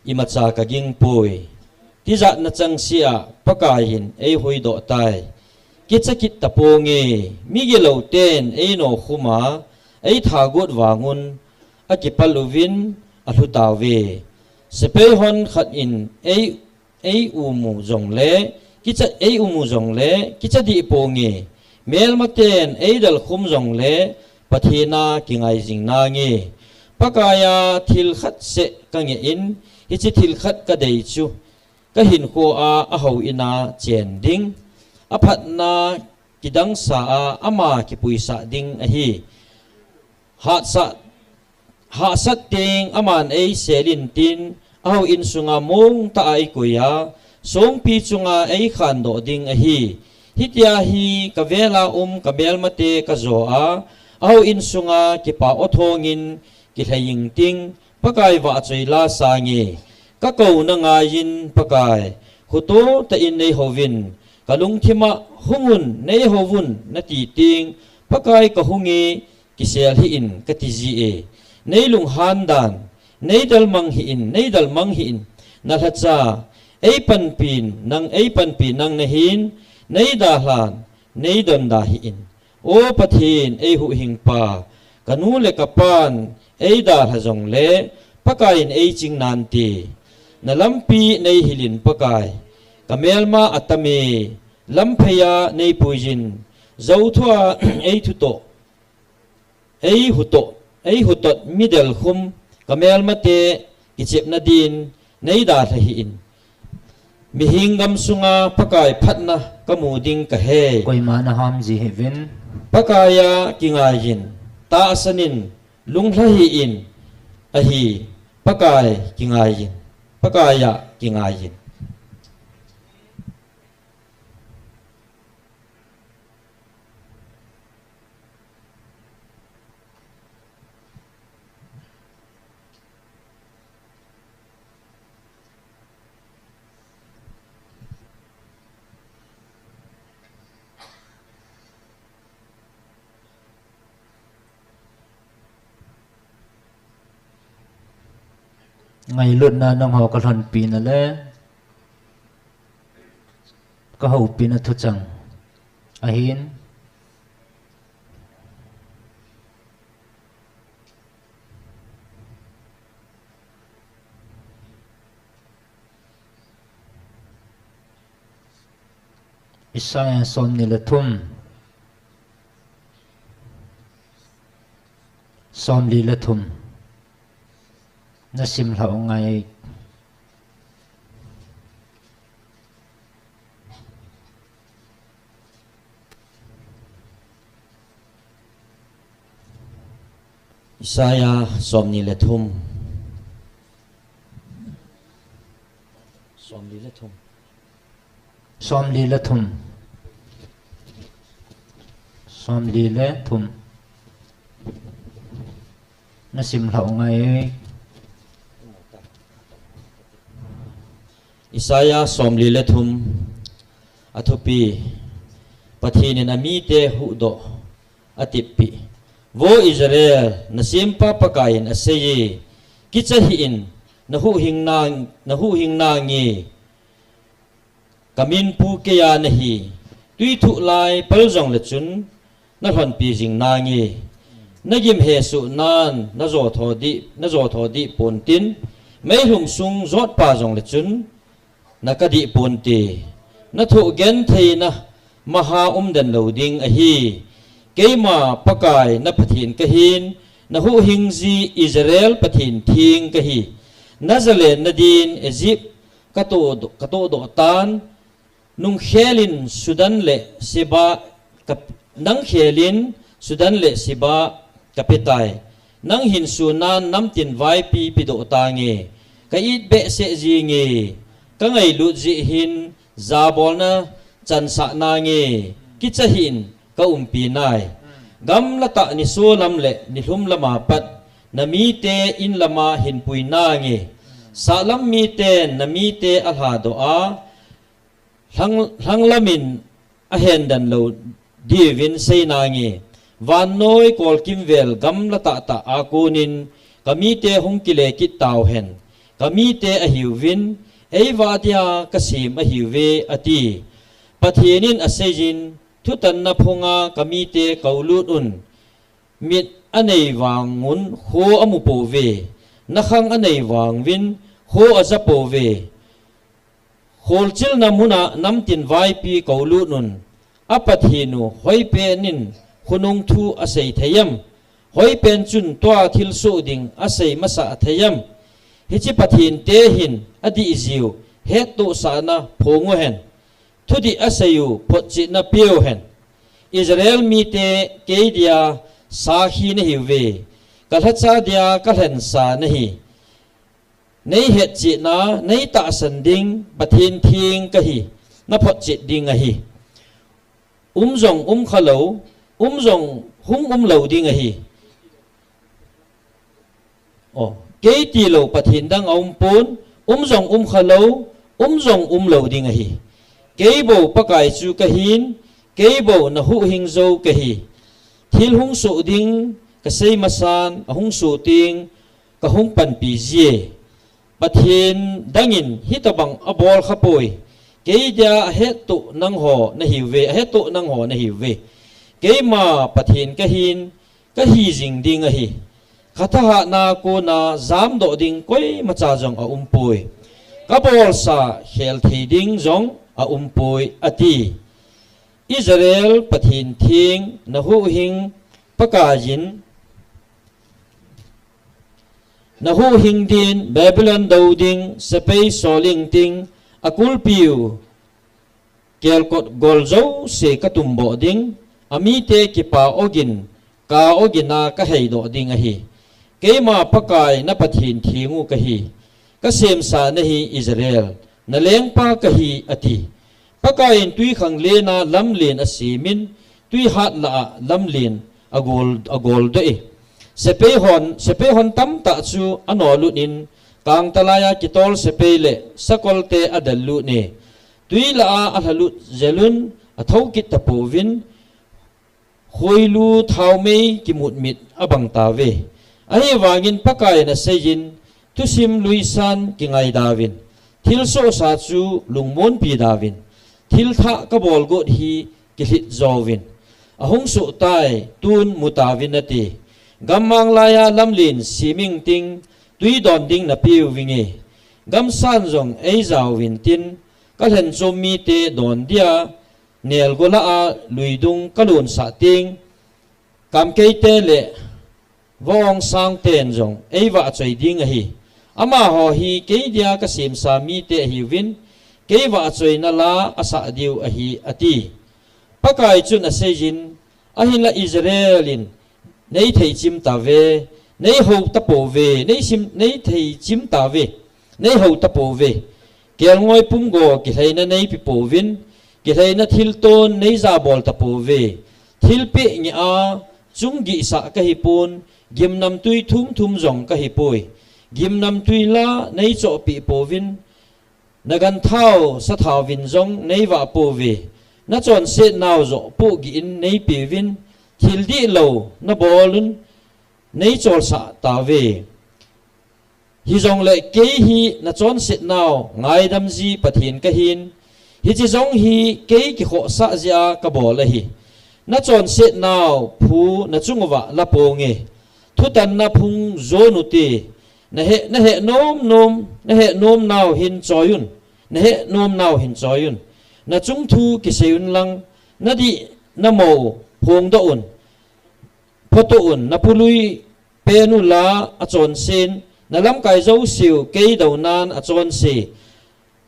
imacha kagingpoi. Tijatna changseh a Pakai in eihuhdoh tai. Kicha kit taponge, migilou ten einokhum a eithagot vangun akipal uvin alhutauve. Sepai hon khat in ei, eiumu jongle, kicha, eiumu jongle, kicha dih ponge. Melmaten eidalkhum jongle, Pathen a kingai jing nange. Pakai a thil khat seh kangeh in, hiche thil khat kadei chu kahinkho a ahouin a chen ding, aphatna kidangsa a ama kipuisah ding ahi. Hahsat, hahsat teng aman eisel intin, ahouin sunga mongtah a eikoi a, songpi chunga eikhandoh ding ahi. Hitia hi kavel a um kamelmate kajo a, ahouin sunga kipah o thongin kilhei ingting, Pakai vahchoi la sange. Kakouna ngaiyin Pakai, khuto tah in neihouvin, kalungthim a hungun neihouvun nati teng, Pakai kahunge, kisel hih in kati jie. Neilunghan dan, neidalmang hih in, neidalmang hih in, nalhacha, eipanpin, nang eipanpin nang nahin, neidalhan, neidonda hih in. O Pathen, eihuhhingpa, kanu le kapan eidalha jongle, Pakai in eiching nante. Na lampi neihilin Pakai, ka melma atame, lampheiya neipuiyin, jou thua ei thutoh, ei hutoh, ei hutot midel khum, ka melmate kichepna din, neidalha hih in. Mihing gam sunga Pakai phatna kamu ding kahei. Koima naham ji hih vin. Pakaiya kingaiyin, tahsanin, lunglha hih in, ahi, Pakai kingaiyin, Pakaiya kingaiyin. Ngailutna nangho kalhonpina le kahoupina thuchang ahin. Isaiah somni le thum, somli le thum. Nasim lhau ngai. Isaiah somni le thum. Somli le thum. Somli le thum. Somli le thum. Nasim lhau ngai. Isaiah somli le thum. Athupi. Pathen in amite huhdoh atippi. Vo Israel, nasempa Pakai in aseiye, kicha hih in, nahuhhing nang, nahuhhing nange. Kaminpu keiya nahi, tui thuh lai pal jongle chun, nalhonpi jing nange. Nagim hesoh nan, najotho dih, najotho dih pontin, meilhum sung jotpa jongle chun, nakadih ponte. Nathoh gentheina maha umden lou ding ahi. Keima Pakai na Pathen kahin, nahuhhing ji Israel Pathen theng kahi. Najalenna din Egypt katoh, katohdoh tan, nungkhelin Sudan le Seba ka, nangkhelin Sudan le Seba kapetai. Nanghin sunan namtin vaipi pedoh tange. Ka-it behseh jinge. Kangailut jeh hin jabolna chansah nange. Kicha hih in kaumpi nai. Gamla tah nisolam le nilhum lama pat namite inlama hinpui nange. Sahlam miten namite alhadoh a, lhang, lhanglamin ahendan lou diuvin sei nange. Vannoi kolkimvel gamla tahtah a konin kamite hung kile kit tauhen. Kamite ahiuvin, eivah dia kasem ahiuve, ati. Pathen in aseijin, thutanna phunga kamite koulut un. Mit anei vangun kho amupouve. Nakhang anei vanguvin kho ajapouve. Kholchilna muna namtin vaipi koulut un. A Pathen u hoipen in khonung thu asei thei em? Hoipen chun tua thilsoh ding asei masa thei em? Hiche Pathen te hin adih jiu hettohsahna phong uhen. Thudih aseiu photchetna peuhen. Israel mite keidia sakhi nahiuve. Kalhacha dia kalhensa nahi. Neihetchetna, neitahsan ding Pathen theng kahi, naphotchet ding ahi. Um jong umkhalou, um jong hung umlou ding ahi. O, kei tilou Pathen dang aumpon, um jong umkhalou, um jong umlou ding ahi. Keibou Pakai chu kahin, keibou nahuhhing jou kahi. Thil hungsoh ding kasei masan, ahungsoh teng, kahung panpi jie. Pathen dangin hitobang abolkhapoi. Keidia ahettoh nangho nahiuve, ahettoh nangho nahiuve. Keima Pathen kahin, kahijing ding ahi. Kathahatna kona jamdoh ding koimacha jong aumpoi. Ka bolsa khel thei ding jong a umpoi, a ti. Israel Pathen theng na huhhing Pakaiyin, na huhhing din Babylon do ding sepai soling ting a kulpiu kelkot gol jouse ka tumboh ding, a mite kipa ogin, ka ogin a ka heidoh ding ahi. Keima Pakai na Pathen theng u ka hi, ka semsa na hi Israel, na lengpa ka hi, a ti. Pakai in twikhanglen a lamlen a semin, twihat lah a lamlen a gol, a goldoh e. Sepai hon, sepai hon tamtah chu a nolut in, kangtalai a kitol sepai le sakolte a dellut e. Twi lah a a lhalut jelun a thokit tapouvin, khoilu thaomei kimutmit a bang tauve. Ahivangin Pakai in a seiyin, thusim luisan kingaidauvin, thilsohsa chu lungmonpi dauvin, thilthah ka bolgot hi kilhit jouvin, a hung sohtai, tun mutauvin, a ti. Gammang lai a lamlen seming ting twi don ding na peuvinge. Gamsan jong ei jauvin tin, ka lhenchom mite don dia nelgo lah a luidung ka lonsah ting, kamkeite le vaongsang ten jong ei vahchoi ding ahi. Amaho hi kei dia ka semsa mite ahiuvin, kei vahchoina la a sah diu ahi, a ti. Pakai chun a seiyin, ahinla Israel in nei theichim tauve, nei hou tapouve, nei sim, nei theichim tauve, nei hou tapouve. Kelngoi pumgo kilheina nei pepouvin, kilheina thilton nei jabol tapouve. Thilpeh ngeh a chung gihsah ka hipon, gimnamtwi thumthum jong ka hipoi. Gimnamtwi la nei chohpeh pouvin, na ganthao sathaovin jong nei vah pouve. Na chonsetnau joh pohgih in nei peuvin, thil dihlou na bolun nei cholsah tauve. Hijongle kei hi na chonsetnau ngaidam ji Pathen ka hin, hiche jong hi kei kikhohsah jeh a ka bol ahi. Na chonsetnau phu na chung uva la ponge. Thutanna phung jon ute. Na he, na he nom nom, na he nom nau hin choi un. Na he nom nau hin choi un. Na chung thu kisei un lang, na dih na mo phongdoh un. Photo un, na pului pen u la a chonsen, na lamkai jouseu kei dounan a chonse.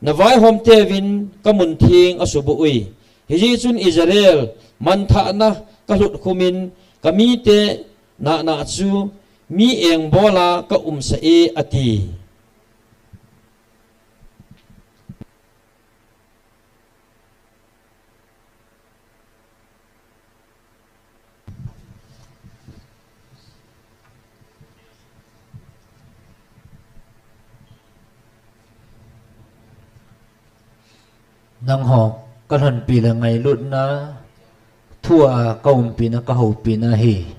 Na vaihom teuvin ka mun theng a subuh ui. Hijeh chun Israel, manthahna ka lhut khumin ka mite nahna chu mi engbola ka umsah e, a ti. Nangho ka lhonpi le ngailutna, thu a ka umpina, ka houpina hi.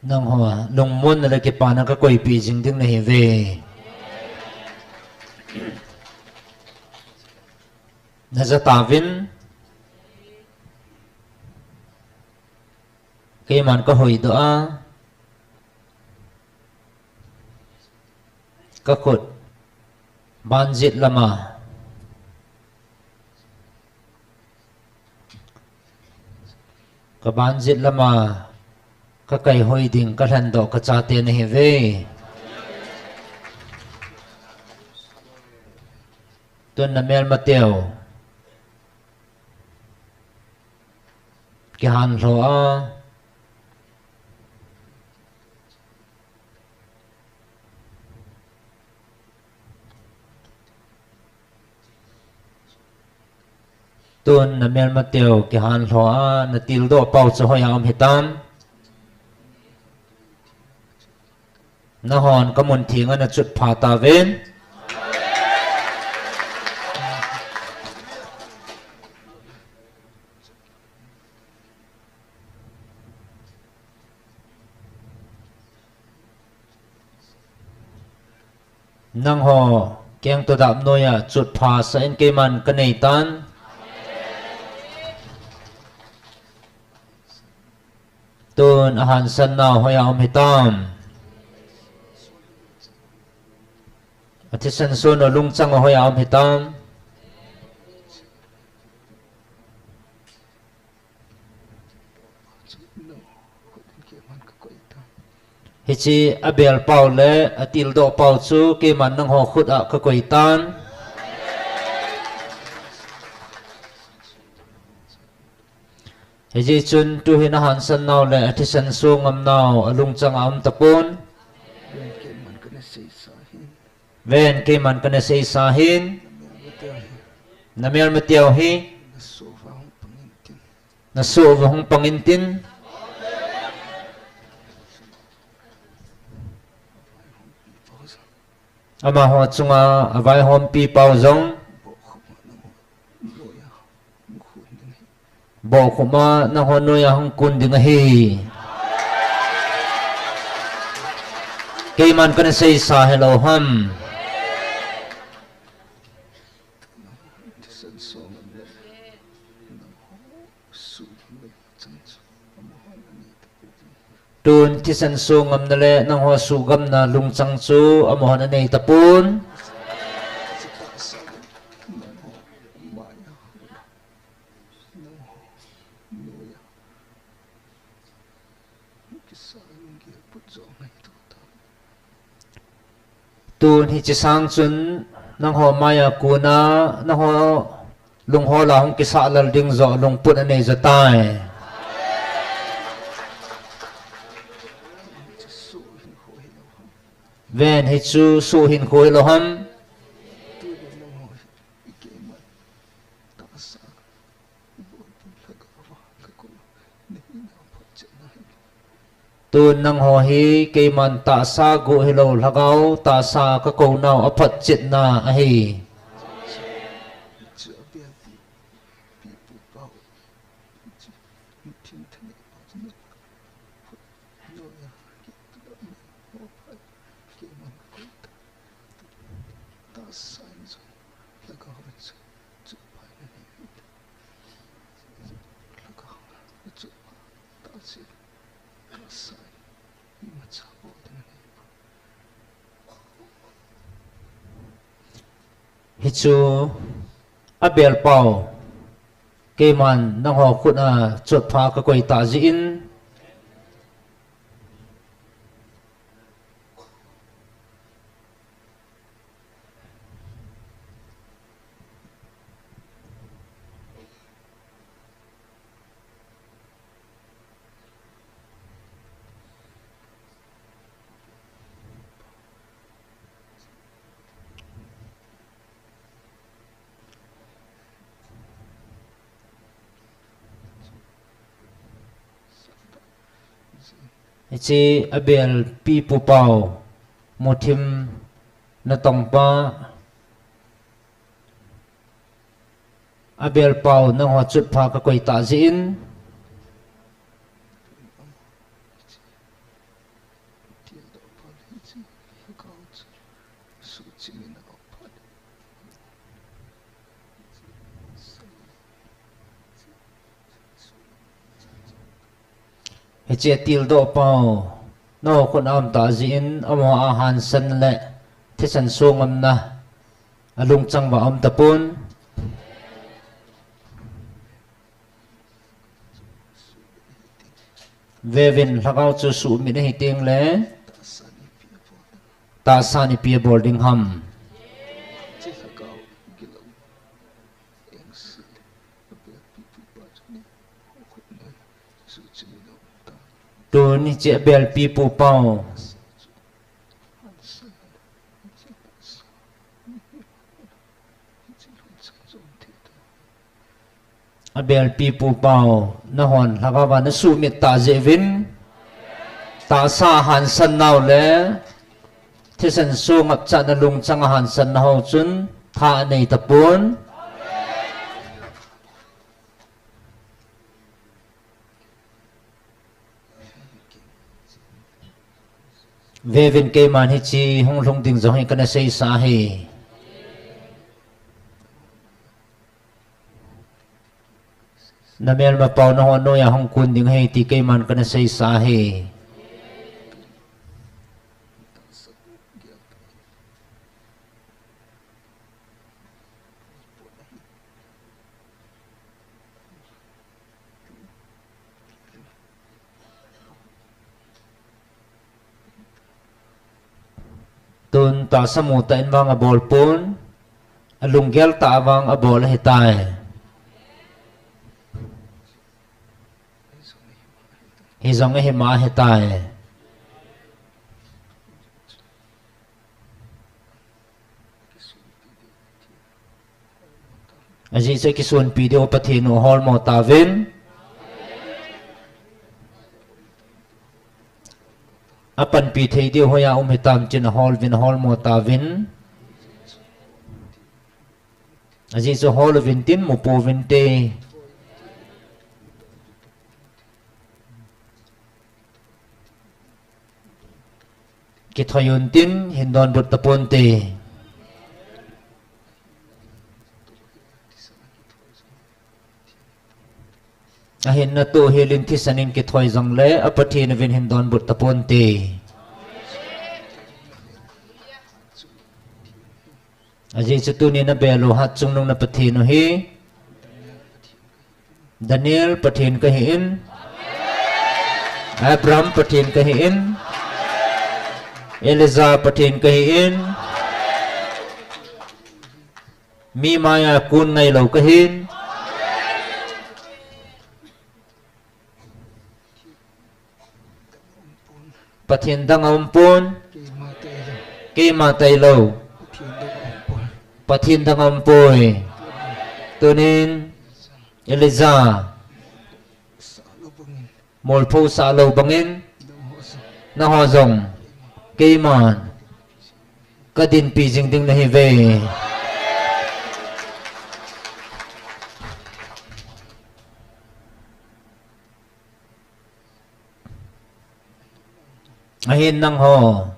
Nangho lungmonna le kipana ka koipeh jing ding nahiuve. Na ja tauvin. Keiman ka hoidoh a. Ka khut banjet lama, ka banjet lama Ka kaihoi ding, ka lhendoh, ka chate nahiuve. Tun na melmateu kihan lho a. Tun na melmateu kihan lho a, na tildoh pau chu hoiya um hitam? Nahon ka mun thenga na chutpha tauvin. Nangho kengto dap noiya chutpha sah in, keiman ka neitan. Tun a hansan nau hoiya um hitam? A thisan sung u lungchang u hoiya um hitam? Hiche a bel pau le a tildoh pau chu keiman nangho khut a ka koi tan. Hijeh chun tuhin a hansan nau le a thisan sung ngam nau a lungchang a um tapon. Ven, keiman ka na seisa hin. Na melmateu hi. Na soh uva hung pang intin. Amaho chunga a vaihompi pau jong. Bohkhum a nangho noiya hung kun ding ahi. Keiman ka na seisa hilou ham? Tun thisan sung ngamna le nangho suhgamna lungchang chu amahon anei tapon. Tun hiche sang chun nangho maiya kona nangho lunghol'a hung kisah lal ding joh lungput anei joh tai. Ven, hichu suhhinkho hilou ham? Tun nangho hi keiman tahsa guh hilou, lhagao tahsa ka kou nau aphotchetna ahi. Hichu abelpau keiman nangho khut a chotpha kakoi tah jeh in. Hiche abel pipu pau muthim natong pa. Abel pau nangho chotpha kakoi tah jeh in. Hiche atildoh pau nangho khut a um tah jeh in, amaho a hansan le thisan song ngamna alungchang uva um tapon. Vevin lhagao chu sumit ahi teng le tahsa nipi abol ding ham. Tuni hiche abelpi pu pau. Abelpi pu pau, nahon lhagao va nasumit tah jeh uvin, tahsa hansan nau le thisan song ngapchatna lungchang a hansan nau chun tha anei tapon. Vevin keiman hiche hung lhung ding jong hi kana seisa ahi. Namelma pau nahon noiya hung kun ding ahi ti keiman kana seisa ahi. Tun tahsa mu tah in vang abol pon, alunggel tah a vang abol ahitai. Hijong ahima ahitai. Ajeh chu akisonpi diu Pathen u aholmo tauvin. Apanpi thei diu hoiya um hitam tin aholvin aholmo tauvin. Ajeh chu ahol uvin tin mu pouvinte. Kithoi untin hin donbut taponte. Ahinna toh helin thisan in kithoi jongle a Pathen uvin hin donbut taponte. Ajeh chu tunin abel u hatchungnung na Pathen u hi Daniel Pathen kahi in, Abraham Pathen kahi in, Elijah Pathen kahi in, mi maiya kon ngailou kahin. Pathen dang aumpon. Keima tailou. Pathen dang aumpoi. Tunin Elijah molpho sah lou bangin nangho jong keiman kadinpi jing ding nahiuve. Ahin nangho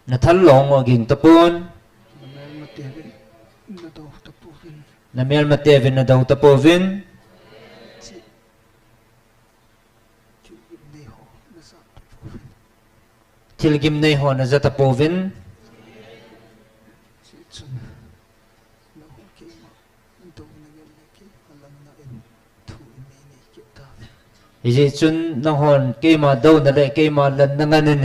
nathal long u ging tapon. Namelmate uvin nadou tapouvin. Thilgim neiho naja tapouvin. Hijeh chun nanghon keima douna le keima lanna ngan in.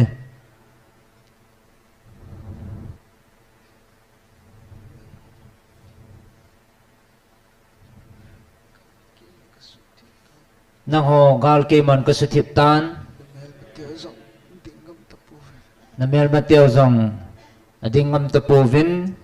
Nangho gal keiman kasuthip tan. Namelmateu jong ading ngam tapouvin.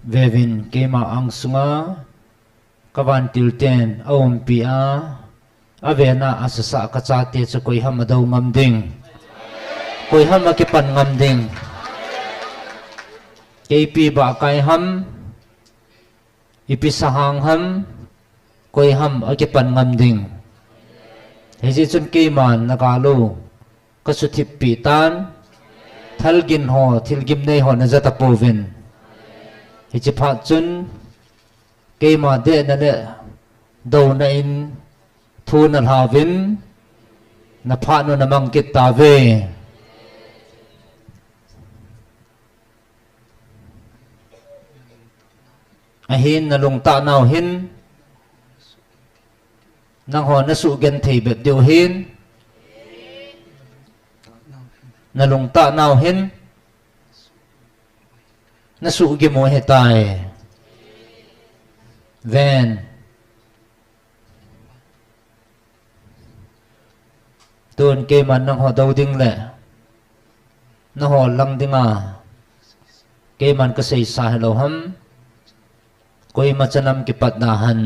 Vevin keima angsunga Ka vantil ten a umpi a, a vena a sasa ka chate chu koi ham a do ngam ding, koi ham a kipan ngam ding. Keipi ba kai ham, ipi sahang ham, koi ham a kipan ngam ding. Hijeh chun keiman na galo ka suthip pi tan, thalgin ho, thilgim nei ho na jata pouvin. Hichi phat chun, keima dehna le douna in thu na lhauvin, na phat nu na mang kit tauve. Ahin na lungtah nau hin, nangho na suhgenthei bep diu hin, na lungtah nau hin, na suhgim u ahitai. Ven. Tun keiman nangho do ding le, nangho lang dinga, keiman ka seisa hilou ham, koima chanam kipat da han.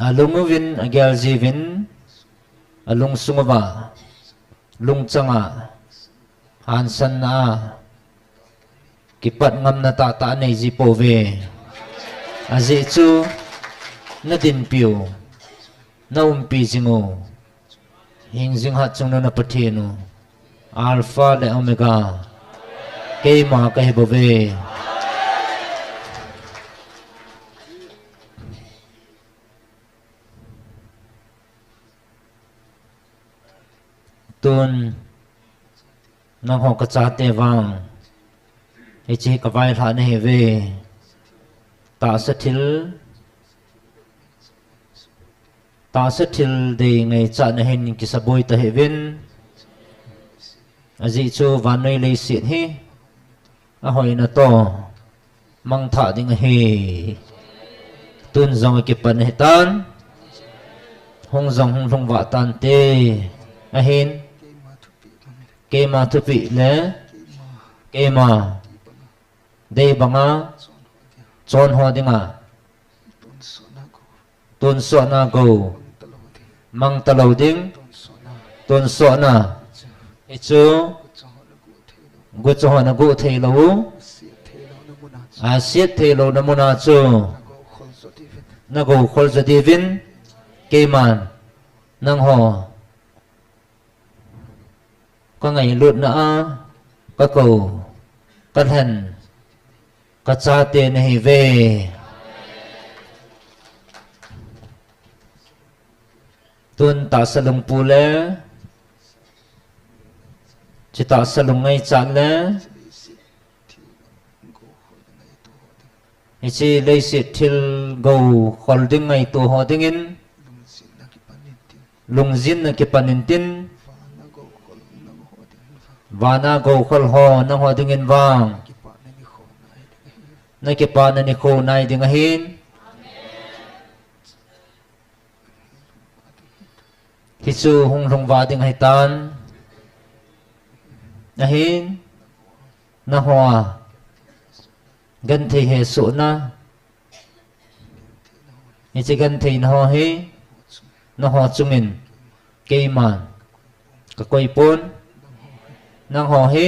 A lung uvin, a gel jiuvin, a lungsung uva, lungchang a, hansanna a, kipat ngamna tahtah nei ji pouve. Ajeh chu, na dinpiu, na umpi jing u, hingjing hatchungnung na Pathen u, Alpha le Omega, keima ka hi bouve. Tun, nangho ka chate vang, hiche ka vailhah na hiuve. Tahsa thil, tahsa thil dei ngaichat na hin kisaboi ta hiuvin. Ajeh chu vannoi leiset hi, ahoina toh, mangthah ding ahi. Tun jong akipan ahitan. Hung jong hung lhung vah tante. Ahin, keima thupeh le, keima dei banga, chon ho dinga, tonsotna gou, mang talou ding, tonsotna. Hichu, gucha hon aguh theilou u, aset theilouna muna chu, na gou khol jo diuvin, keiman, nangho, ka ngailutna a, ka kou, ka lhen, ka chate na hiuve. Tun tahsa lungpu le, hiche tahsa lungngaichat le, hiche leiset thil gou khol ding ngaito ho dingin, lungjin na kipan intin, vana gou khol ho nangho dingin vang, na kipana nikho nai ding ahin. Hichu hung lhung vah ding ahitan. Ahin, nangho a genthei hesohna, hiche gentheina ho hi, nangho chungin, keiman, ka koipon, nangho hi,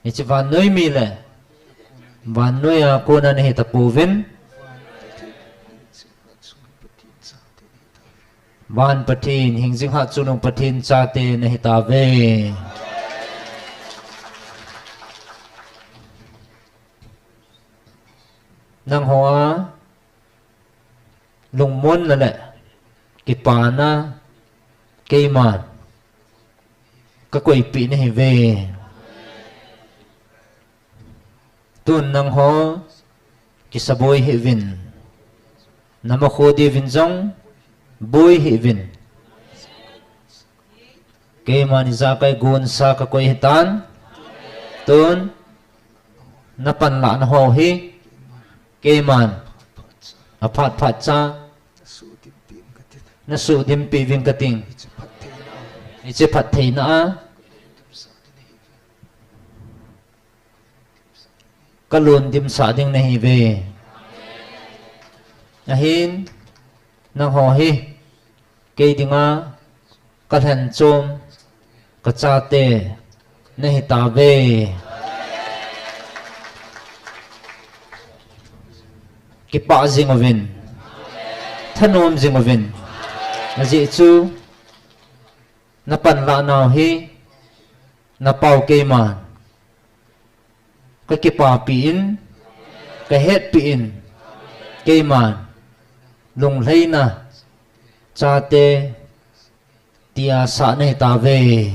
hiche vannoi mi le, vannoi a kona nahi tapouvin, van Pathen, hingjing hatchungnung Pathen chate nahi tauve. Nangho a lungmonna le kipana keiman ka koipeh nahiuve. Tun nangho kisaboi hih uvin, na makho diuvin jong boi hih uvin. Keiman ijakai gonsa ka koi ahitan. Tun, na panlahna ho hi, keiman aphat phat cha, na suhdimpeh uving kating. Hiche phattheina a, ka lungdimsah ding nahiuve. Ahin, nangho hi, kei dinga, kalhen chom, kachate, nahitauve. Kipah jing uvin, thanom jing uvin, ajeh chu, napanlah nau hi, napau keiman, kakipapi in, kahetpi in, keiman, lunglhaina, chate, tia sah nahitauve.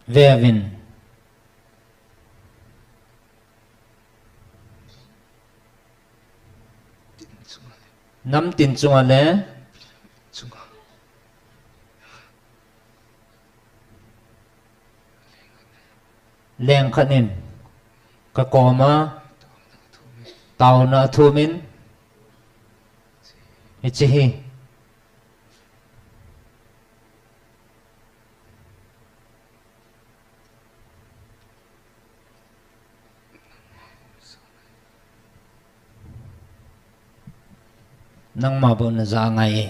Veuvin. Namtin chunga le lengkhat in kakoma taona athumin, hiche hi nangma bou naja ngai e.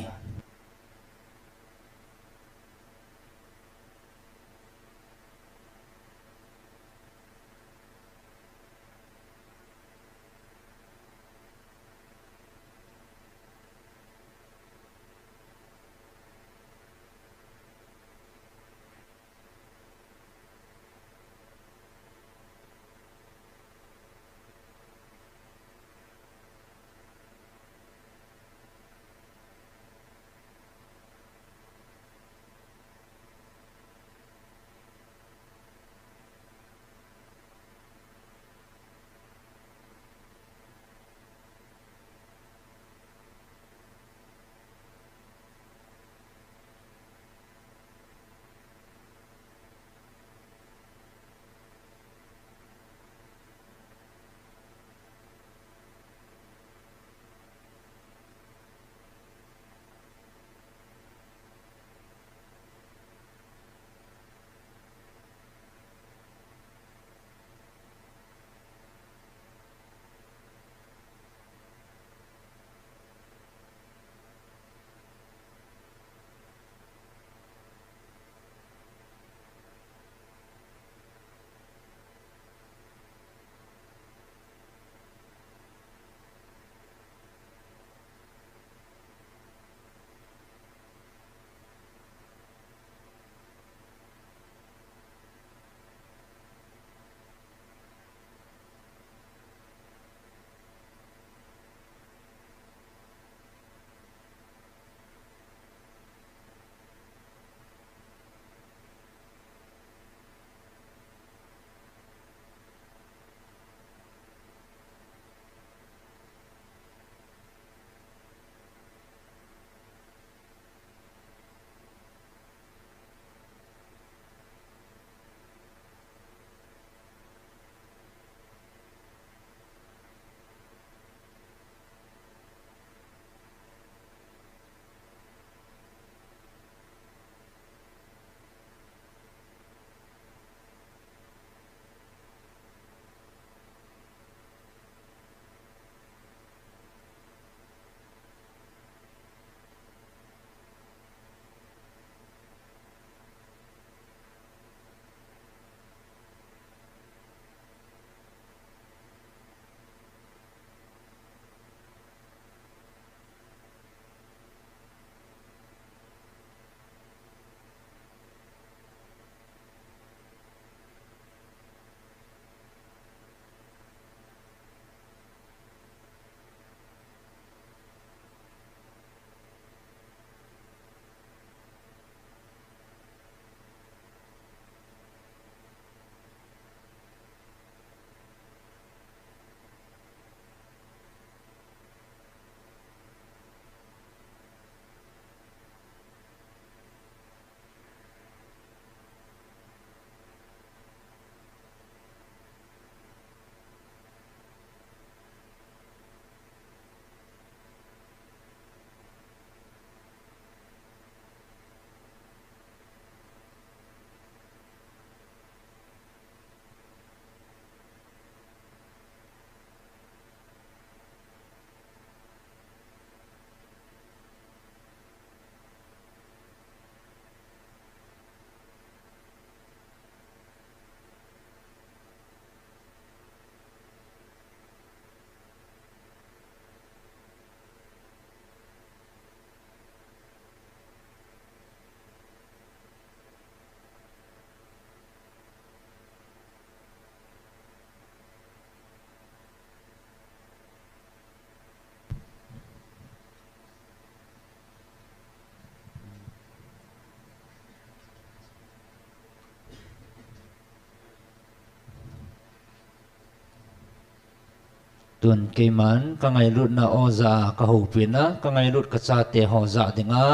Tun keiman ka ngailutna aw ja a ka hopina, ka ngailut ka chate ho ja dinga,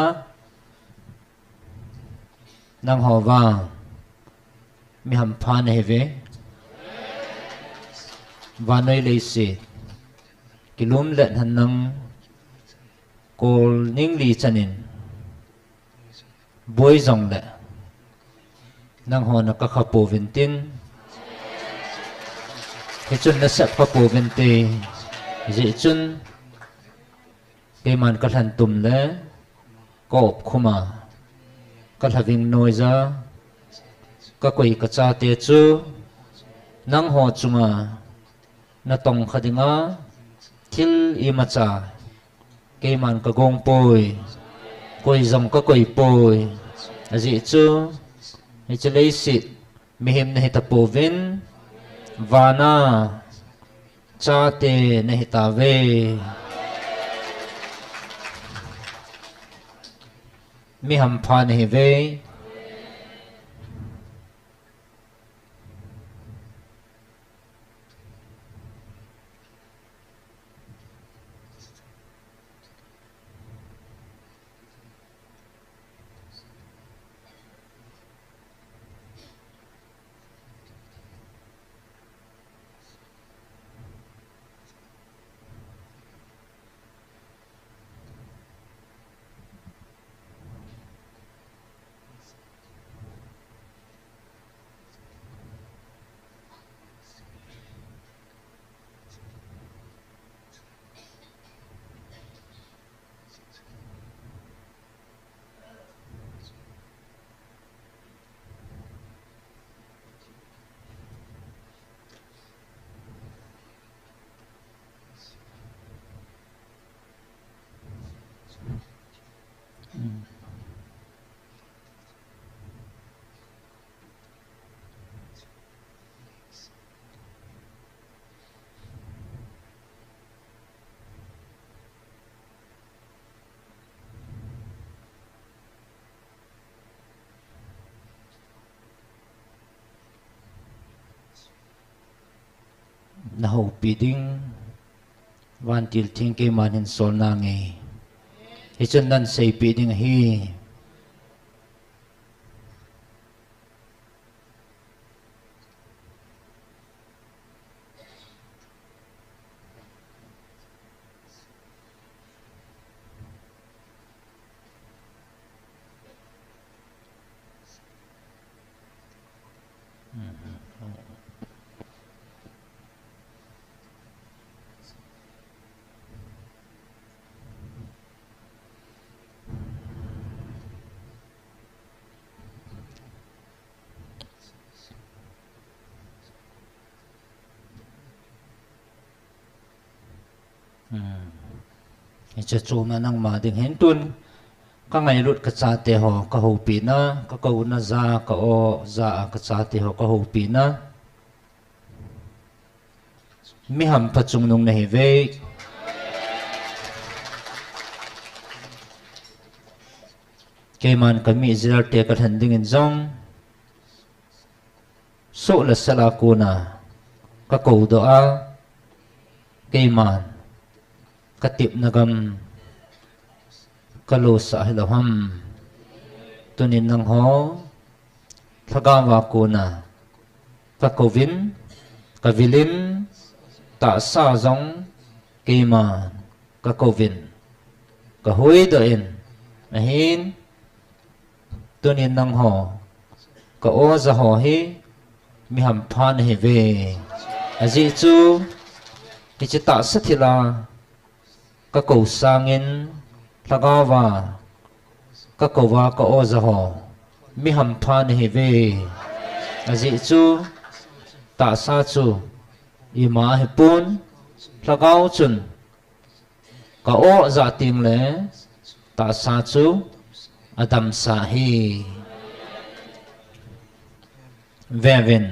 nangho vang mi hampha nahi ve. Vannoi leiset kilum le hnan nang kol ning li chanin boi jong le nangho na ka kha pouvin tin, hichun na sep kha pouvin te. Hijeh chun keiman ka lhan tum le ka op khuma ka lhaving noija ka koi ka chate chu nangho chunga na tong kha dinga thil imacha keiman ka gong poi, koi jong ka koi poi. Ajeh chu hiche leiset mihem nahi tapouvin, vana chate nahi tauve. Mi hampha nahi ve. Na houpi ding, vantil theng keiman hin sol nange. Hichun nan seipeh ding ahi. Hiche chom a nangma ding hin tun ka ngailut ka chate ho ka houpina, ka kouna ja, ka o ja a ka chate ho ka houpina. Mi hampha chungnung nahi ve. Keiman ka mi Israel te ka lhen dingin jong soh le sal a kona ka koudoh a, keiman ka tepna gam ka losah hilou ham. Tunin nangho lhagao a kona ka kouvin, ka vilin, tahsa jong keiman ka kouvin, ka huhdoh in, ahin, tunin nangho ka o ja ho hi mi hampha nahi ve. Ajeh chu hiche tahsa thil a ka kou sangin lhagao a ka kou a ka o ja ho mi hampha nahi ve. Ajeh chu tahsa chu ima ahipon, lhagao chun ka o ja teng le tahsa chu adamsa ahi. Vevin,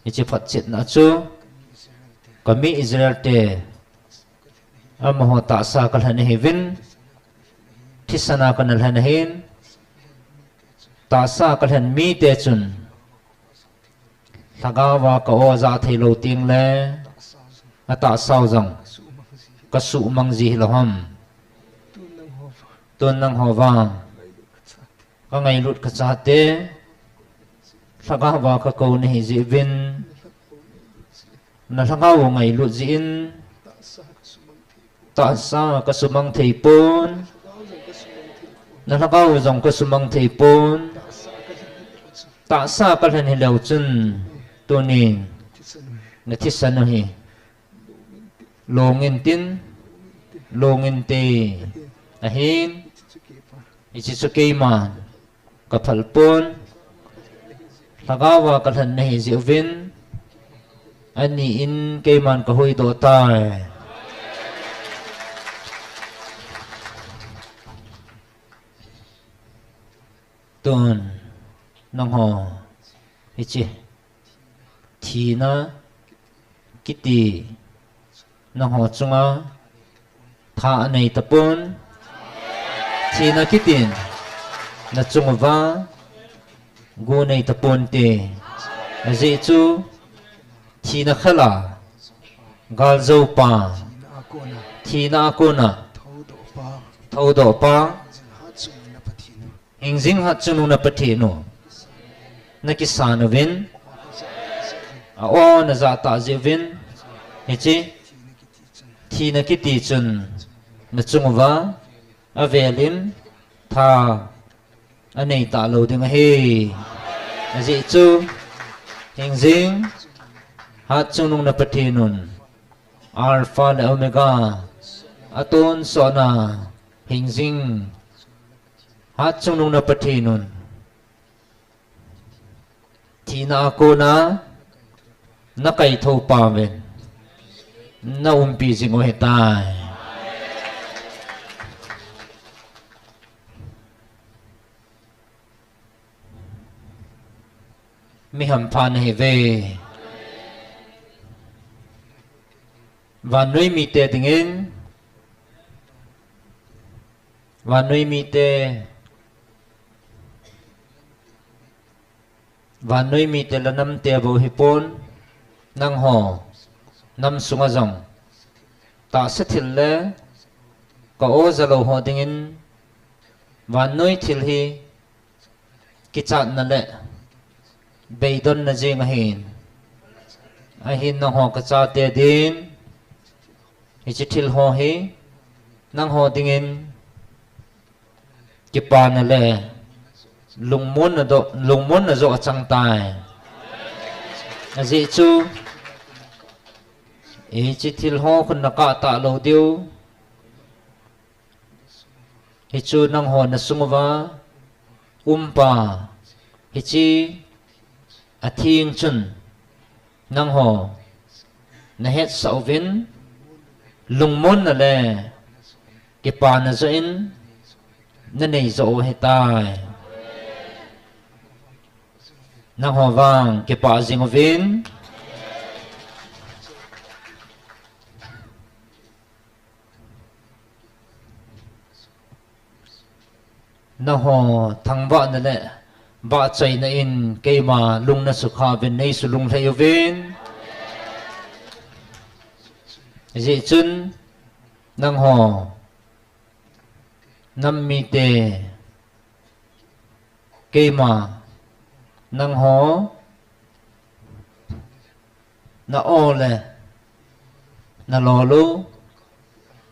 hiche photchetna chu ka mi Israel te amaho tahsa ka lhen ahiuvin, thisan a kana lhen ahin, tahsa ka lhen mite chun lhagao a ka o ja thei lou teng le Atahsau jong kasuhmang ji hilou ham. Tun nangho vang kangailut kachate, lhagao va kakou nahi jeh uvin, nalhagao u ngailut jeh in tahsa kasumang theipon, nalhagao u jong kasumang theipon, tahsa kalhen hileu chun, tunin nathisan u hi longin tin, longin te ahin, hiche chu keiman kaphalpon, lhagao va kalhen nahi jeh uvin, ani in keiman kahuhdoh tai. Tun nangho hiche thina kiti nangho chunga tha anei tapon, thina kitin nachung uva gu nei taponte, ajeh chu thina khela galjoupa, thina a kona thoudohpa, hingjing hatchungnung na Pathen u nakisan uvin, a-o najah tah jeh uvin, hiche thina kiti chun nachung uva avel in tha anei talou ding ahi. Ajeh chu hingjing hatchungnung na Pathen un Alpha le Omega, atonsotna hingjing hatchungnung na Pathen un thina a kona nakaithou pauvin naumpi jing u ahitai. Mi hampha nahiuve. Vannoi mite dingin, vannoi mite, vannoi mite le namte bou hipon, nangho nam sunga jong tahsa thil le ka-o jalou ho dingin vannoi thil hi kichatna le beidonna jeng ahin, ahin nangho kachate din hiche thil ho hi nangho dingin kipana le lungmonna joh, lungmonna joh achang tai. Ajeh chu hiche thil ho khun nakah talou diu, hichu nangho nasung uva umpa, hiche atheng chun nangho nahetsah uvin, lungmonna le kipana joh in nanei joh u ahitai. Nangho vang kipah jing uvin. Nangho thangvahna le vahchoina in keima lung nasukha uvin, neisu lunglhai uvin. Hijeh chun nangho nam mite, keima nangho na-o le nalol u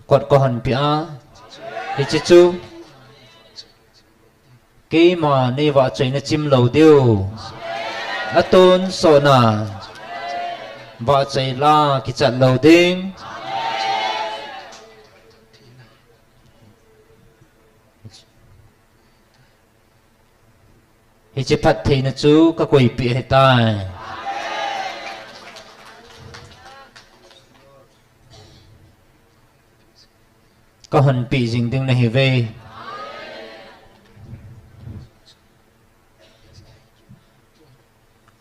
kot kahonpeh a, hiche chu keima neivahchoina chim lou diu, atonsotna vahchoi la kichat lou ding. Hiche phattheina chu kakoipeh ahitai. Kahonpeh jing ding nahiuve.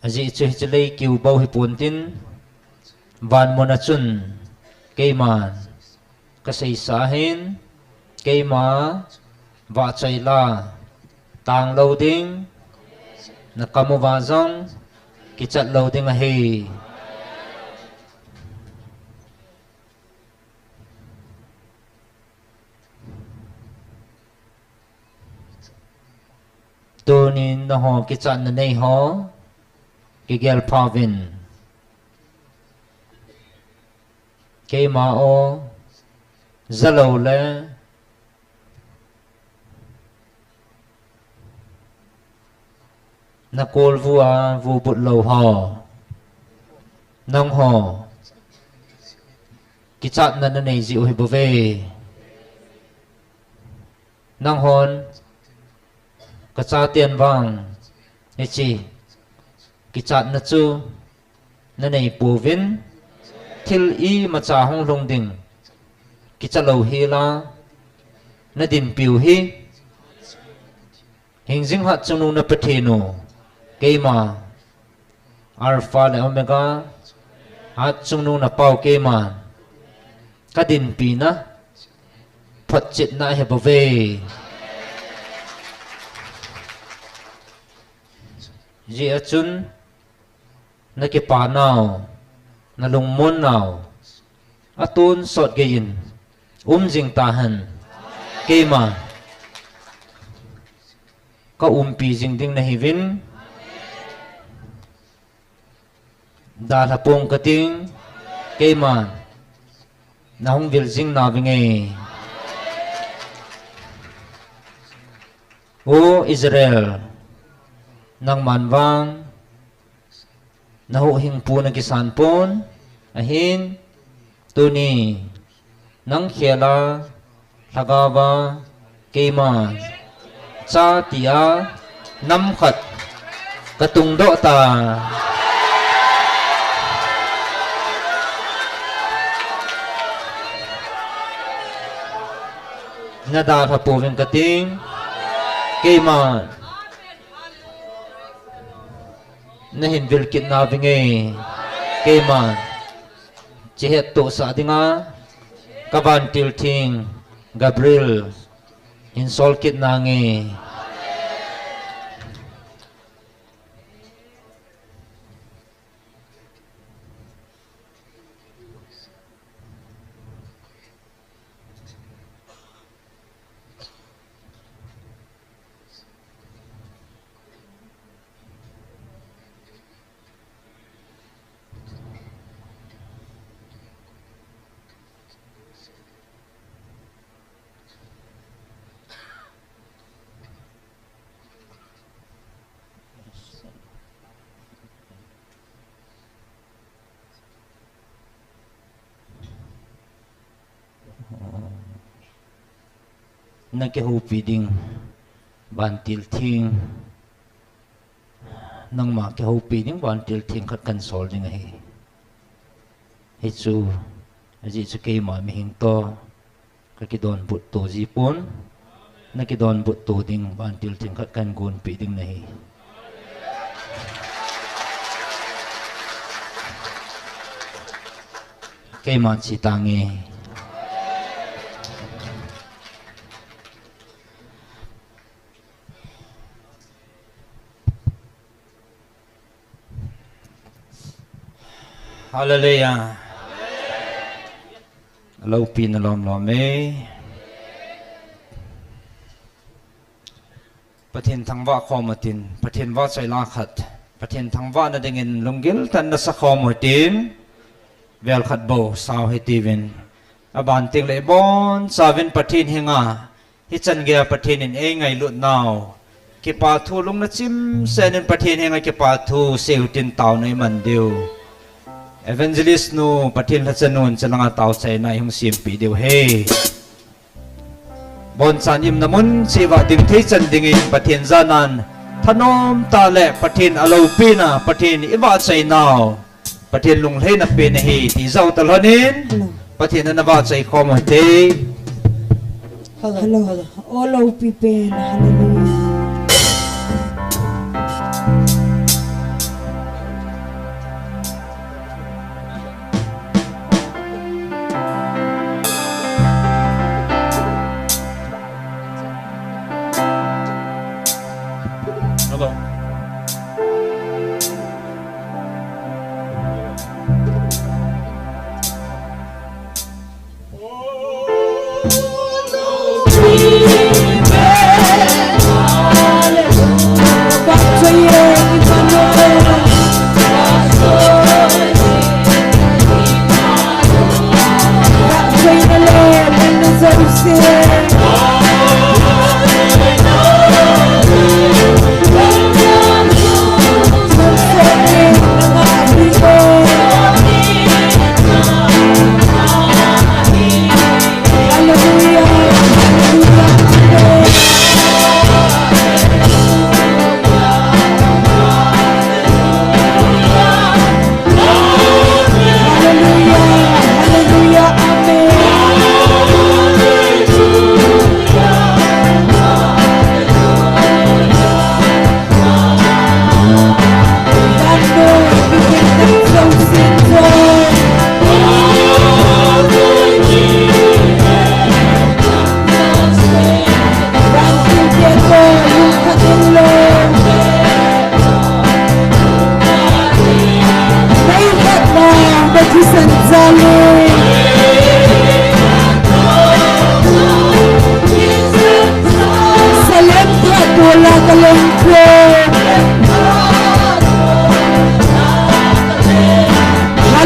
Ajeh chu hiche lei kiu bou hipontin, vanmuna chun keiman kaseisa ahin, keima vahchoi la tanglou ding, nakam uva jong kichat lou ding ahi. Tunin nangho kichatna nei ho, kigel phauvin. Keima o, jalou le, nakolvu a vubut lou ho. Nangho, kichatna nanei jiu hi bouve. Nanghon, kachaten vang, hiche, kichatna chu, nanei pouvin, thil imacha hung lhung ding, kicha lou hila, nadinpiu hi, hingjing hatchungnung na Pathen u, keima, Alpha le Omega, hatchungnung na Pau keima, kadinpina, photchetna ahi bouve. Hijeh a chun, nakipa nau, nalungmon nau, atonsot geiyin, um jing tahen, keima, kaumpi jing ding nahiuvin, dalha pong kating, keima, nahung vil jing nauvinge. O Israel, nangman vang, nahuhhingpu nakisan pon, ahin, tuni, nang khela, lhagaova, keima, cha tia, nam khat, katungdoh ta. Nadalha pouvin kating, keima, nahin vil kit nauvinge, keima, hiche hettohsah dinga, kavantil theng, Gabriel, hin sol kit nange. Nakihoupi ding, vantil theng, nangma kihoupi ding vantil theng khat kahin sol ding ahi. Hichu, ajeh chu keima mihing toh, kakidonbut to jipon, nakidonbut to ding vantil theng khat kahin gonpeh ding nahi. Keima che tange. Hallelujah. Loupina lomlom e. Pathen thangvah khom utin, Pathen vahchoi la khat, Pathen thangvahna dingin lunggil tah in nasa khom utin, vel khat bou sao hitiuvin, aban tengle ibonchauvin Pathen henga, hichan geiya Pathen in eingailut nau, kipathu lungna chimsehin Pathen henga kipathu seiyu tin taona iman diu. Evangelist nu, Pathen lhacha nun, chalanga taochaina ihung sempeh diu ahi. Bonchan imna mun cheh uva dingthei chan dingin Pathen janan thanom tah le Pathen aloupina, Pathen ivahchoi nau, Pathen lunglhaina pen ahi ti jou talhonin, Pathen in ana vahchoi khom uhite. Hello, hello. O loupi pen, hallelujah. Hello.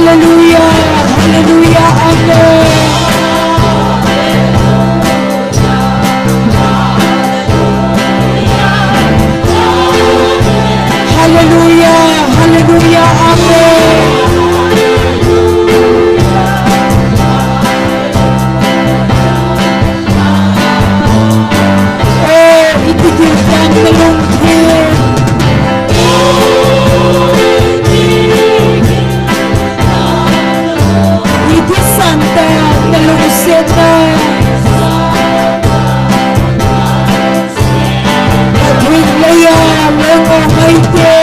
Hallelujah, hallelujah, amen. Hallelujah, hallelujah, amen. Hallelujah, hallelujah, amen. Oh, iti giltang nalungthim. Iti santang nalungsetna. Pathen leiya lengong ngaite.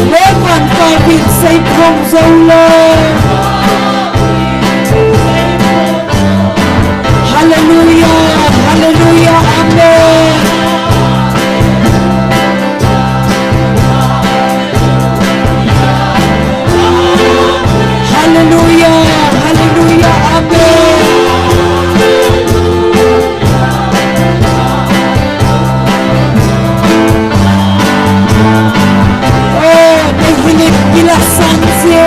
Lengvan kavin seikhom joulou. Hallelujah, hallelujah, amen. Hallelujah, hallelujah, amen. Oh, nahilim kila sangse.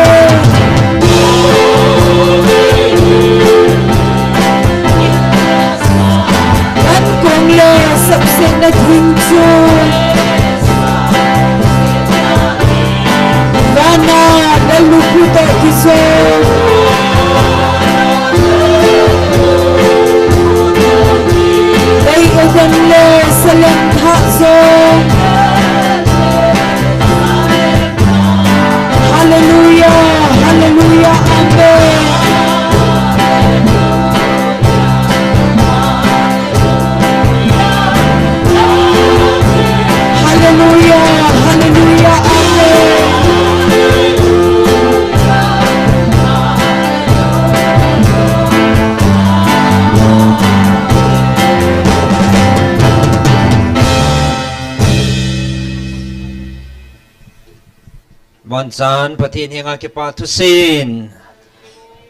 Ankong le sapsetna thing chu. Vana lallukhuh toh kijong. Lei Eden le salem thah jong. Hallelujah, hallelujah, amen. Hallelujah, hallelujah, amen. Vanchan Pathen henga kipa thusim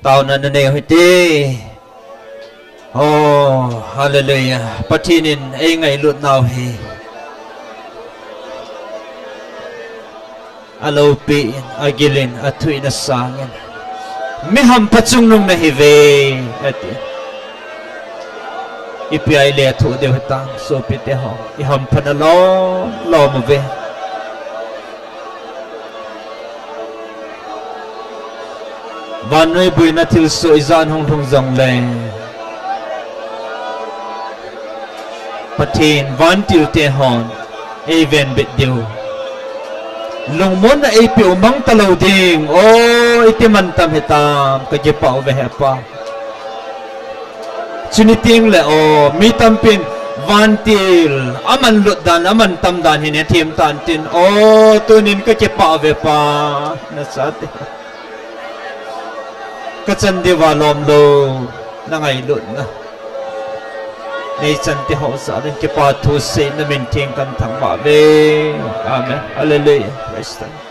taona nanei u hite. Oh, hallelujah. Pathen in eingailut nau hi alopi in, agil in, athu in, asang in. Mi hampha chungnung nahiuve, ati. Ipi a ile athu diu hitam, sopite ho. Ihamphana lom lom uve. Vannoi boina thilsoh ijat hung lhung jongle, Pathen vantilte hon eivenbit diu. Lungmonna eipeh u mang talou ding. O, iti mantam hitam, kakipah uve Hepa. Chuni tengle, o, mi tampin vantil amanlut dan, amantam dan hin hethem tan tin. O, tunin kakipah uve Pa, nachate. Kachan diuva lomlou, nangailutna neichan ti ho jal in kipa thu seina min theng kathangvah uve. Amen. Hallelujah. Praise the Lord.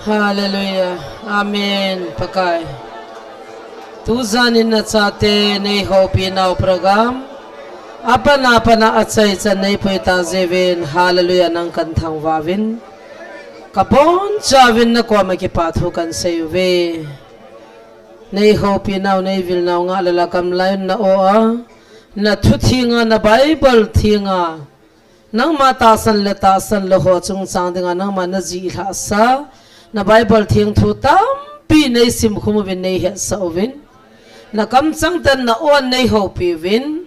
Hallelujah. Amen. Pakai. Tujan in nachate neihoupi nau program. Apana pana achaichan neipui tajiuvin. Hallelujah. Nang kathangvah uvin. Kabonchauvin nakoma kipathu kaseiyuve. Neihoupi nau, neivil nau ngah lala kamlai na o a. Nathu thenga, na Bible thenga. Nangma tahsan le tahsan lou ho chungchang dinga nangma najih lhahsa, na Bible theng thu tampi neisimkhum uvin neihetsah uvin. Nakamchang tah in na-on neihoupi uvin.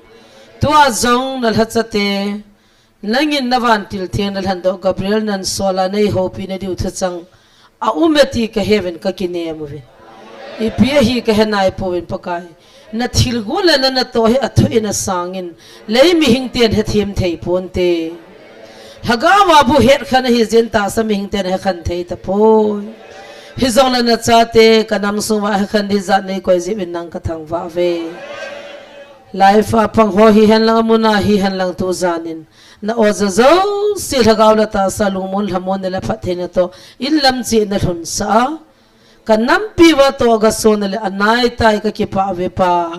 Tua jong nalhacha te, nangin navantil theng nalhandoh Gabriel nansol a neihoupi nadiu thuchang aum e ti kaheuvin kakinem uvin. Ipi ahi kahe naipouvin Pakai. Nathilgon le nanatoh hi athu in asangin, lei mihing ten hethem thei ponte. Lhagao a bou hetkhen ahijeh in tahsa mihing ten ahekhen thei tapoi. Hijongle nachate kanam sunguva hekhen ding jat neikoi jeh uvin nang kathangvah uve. Live a pang ho hihen lang, amun a hihen lang tujan in na-o jouse lhagao le tahsa lungmon lhamon le phattheina toh inlam cheh in nalhunsah a, kanampi uva toh gasonna le anaitai kakipah uve Pa.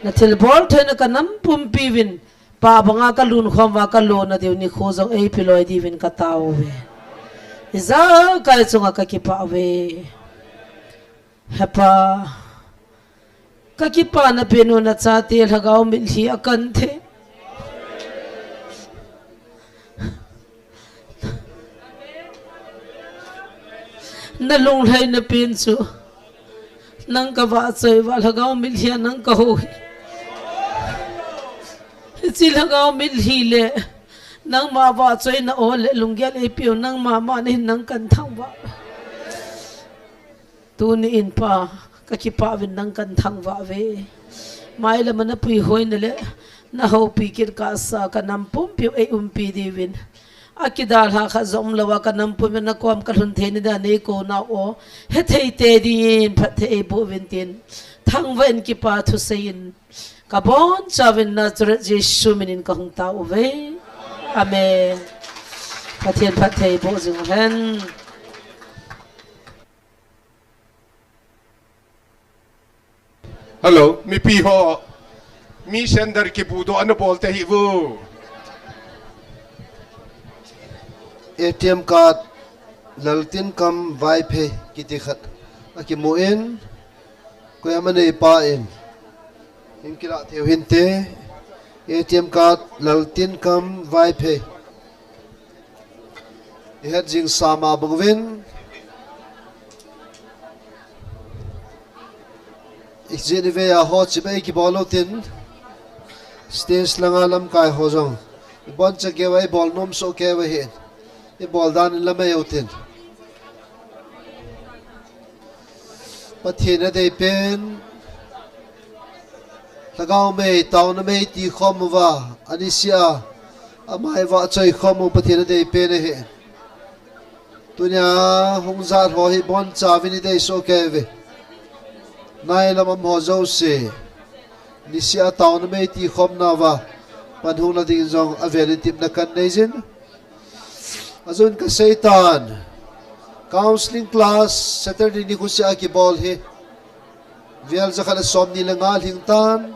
Nathilbol theina kanam pumpi uvin, pah banga kalunkhom uva kalona diu nikho jong eipe loi diuvin katao uve. Ijakai chunga kakipah uve. He Pa, kakipana pen u nachate lhagao mitlhi akan thei. Nalunglhaina pen chu nang kavahchoi uva lhagao mitlhi a nang kahou hi. Hiche lhagao mitlhi le nangma vahchoina o le lunggel eipeu nangma ma nahin nang kathangvah. Tuni in Pa, kakipah uvin nang kathangvah uve. Mailam a napuihoina le nahoupi kit kahsa kanam pumpiu eiumpi diuvin, akidalha khat jong umlouva kanam pumpi nakom kalhun theina dia neikou nau o, hethei tei dingin phatthei eiboh uvin tin, thangvah in kipathu seiyin, kabonchauvin Nazareth Jesu minin kahung tao uve. Amen. Pathen phatthei boh jing hen. Hello, mipi ho. Mi sender kibudoh ana bol te hi vu. A T M card, Laltinkam Vaiphei kiti khat akimun, koima neipa in, hin kilah theiu hinte. A T M card, Laltinkam Vaiphei. Ihet jing sama bang uvin. Ijeh inem itile ho chibai kibol lou tin. Stage langa lamkai ho jong iboncha keu a ibol nom soh keu ahin. Ibol dan in lamai u tin. Pathen adei pen, lhagao mei, taona mei ti khom uva, anisih a, ama ivahchoi khom u Pathen adei pen ahi. Tunia hung jat ho hi bonchauvin idei soh kei uve. Nailam a um ho jouse, nisih a taona mei ti khomna uva pan hung la ding jong avel in tepna kanei jin. Ajeh in kasei tan. Counseling class Saturday nikho seh a kibol hi. Vel jakhat le somni le nga lhing tan.